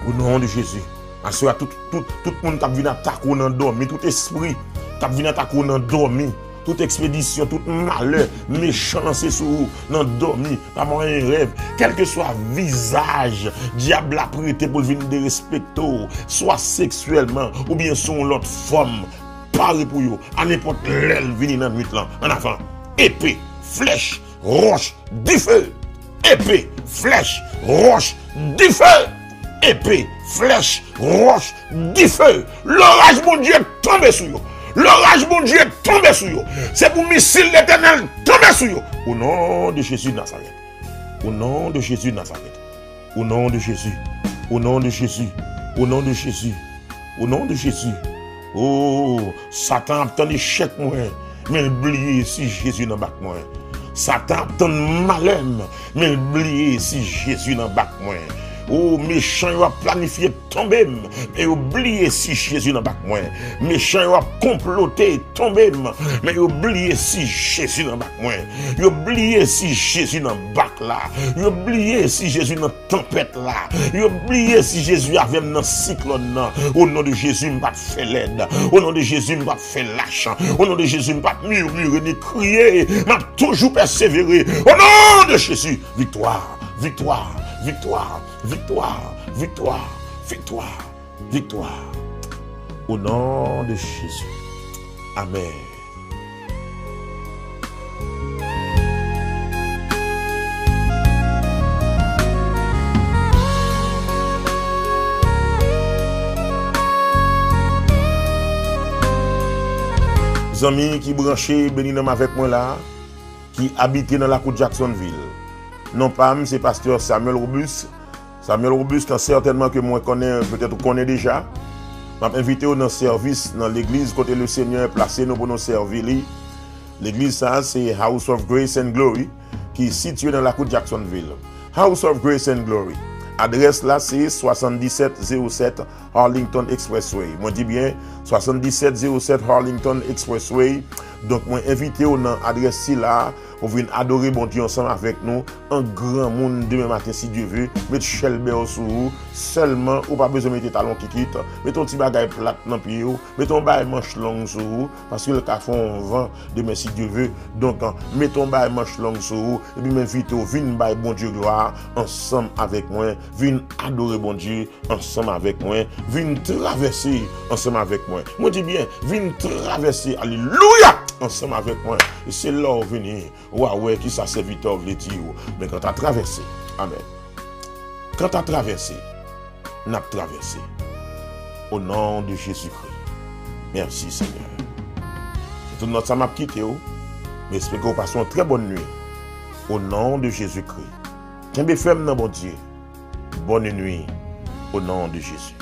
O non de Jezi. Aswè a, tout, tout, tout moun k ap vin atake w nan dòmi, tout espri k ap vin atake w nan dòmi, tout ekspedisyon, tout malè mechan lanse sou ou nan dòmi, pa mwayen rèv, kèlkeswa vizaj dyab la prete pou l vin derespekte w, swa seksyèlman oubyen sou yon lòt fòm, pare pou yo, a nenpòt lè l vini nan nuit lan, ann avan. Epe, flèch, wòch, dife! Epe, flèch, wòch, dife! Epe, flèch, wòch, dife! Loraj Bondye tonbe sou yo! Loraj Bondye tonbe sou yo! Se pou misil Letènèl tonbe sou yo! O non de Jezi Nazarèt! O non de Jezi Nazarèt! O non de Jezi! O non de Jezi! O non de Jezi! O non de Jezi! O, Satan ap tann echèk mwen, men l bliye si Jezi nan bak mwen. Satan ap tann malè m, men l bliye si Jezi nan bak mwen. O, mechan yo ap planifye tonbe m, men yo bliye si Jezi nan bak mwen. Mechan yo ap konplote tonbe m, men yo bliye si Jezi nan bak mwen. Yo bliye si Jezi nan bak la. Yo bliye si Jezi nan tanpèt la. Yo bliye si Jezi avè m nan siklòn nan. O non de Jezi, m p ap fè lèd. O non de Jezi, m p ap fè lach. O non de Jezi, m p ap mimire ni kriye. M ap toujou pèsevere. O non de Jezi, viktwa, viktwa, viktwa, viktwa, viktwa, viktwa, viktwa. O non de Jezi. Amèn. Zanmi ki branche, beni nanm avèk mwen la, ki abite nan lakou Jacksonville. Non pa m, se pastè Samuel Robuste. Samuel Robuste, sètènman ke mwen konnen, petèt ou konnen deja. M ap envite w nan sèvis nan legliz kote Lesenyè plase nou pou nou sèvi li. Legliz sa a se House of Grace and Glory, ki sitiye nan lakou Jacksonville. House of Grace and Glory. Adrès la se swasanndisèt zewo sèt Arlington Expressway. Mwen di byen, swasanndisèt zewo sèt Arlington Expressway, Donk, mwen envite w nan adrès sila pou vin adore Bondye ansanm avèk nou an granmoun demen maten, si Dye ve. Met chèlbè w sou ou. Sèlman, ou pa bezwen mete talon kikit. Met yon ti bagay plat nan pye w. Met yon bagay manch long sou ou, paske l ka fè yon van demen, si Dye ve. Donk, an, met yon bagay manch long sou ou, epi m envite w vin bay Bondye glwa ansanm avèk mwen. Vin adore Bondye ansanm avèk mwen. Vin travèse ansanm avèk mwen. Mwen di byen, vin travèse, alelouya, ansanm avèk mwen. E se lè w vini, w a wè kisa sèvitè w vle di w. Men kanta travèse, amèn. Kanta travèse, n ap travèse. O non de Jezikri. Mèsi, Senyè. Se tout nòt sa m ap kite w. M espere ke w pase yon trè bòn nwi. O non de Jezikri. Kenbe fèm nan Bondye. Bòn nwi. O non de Jezi.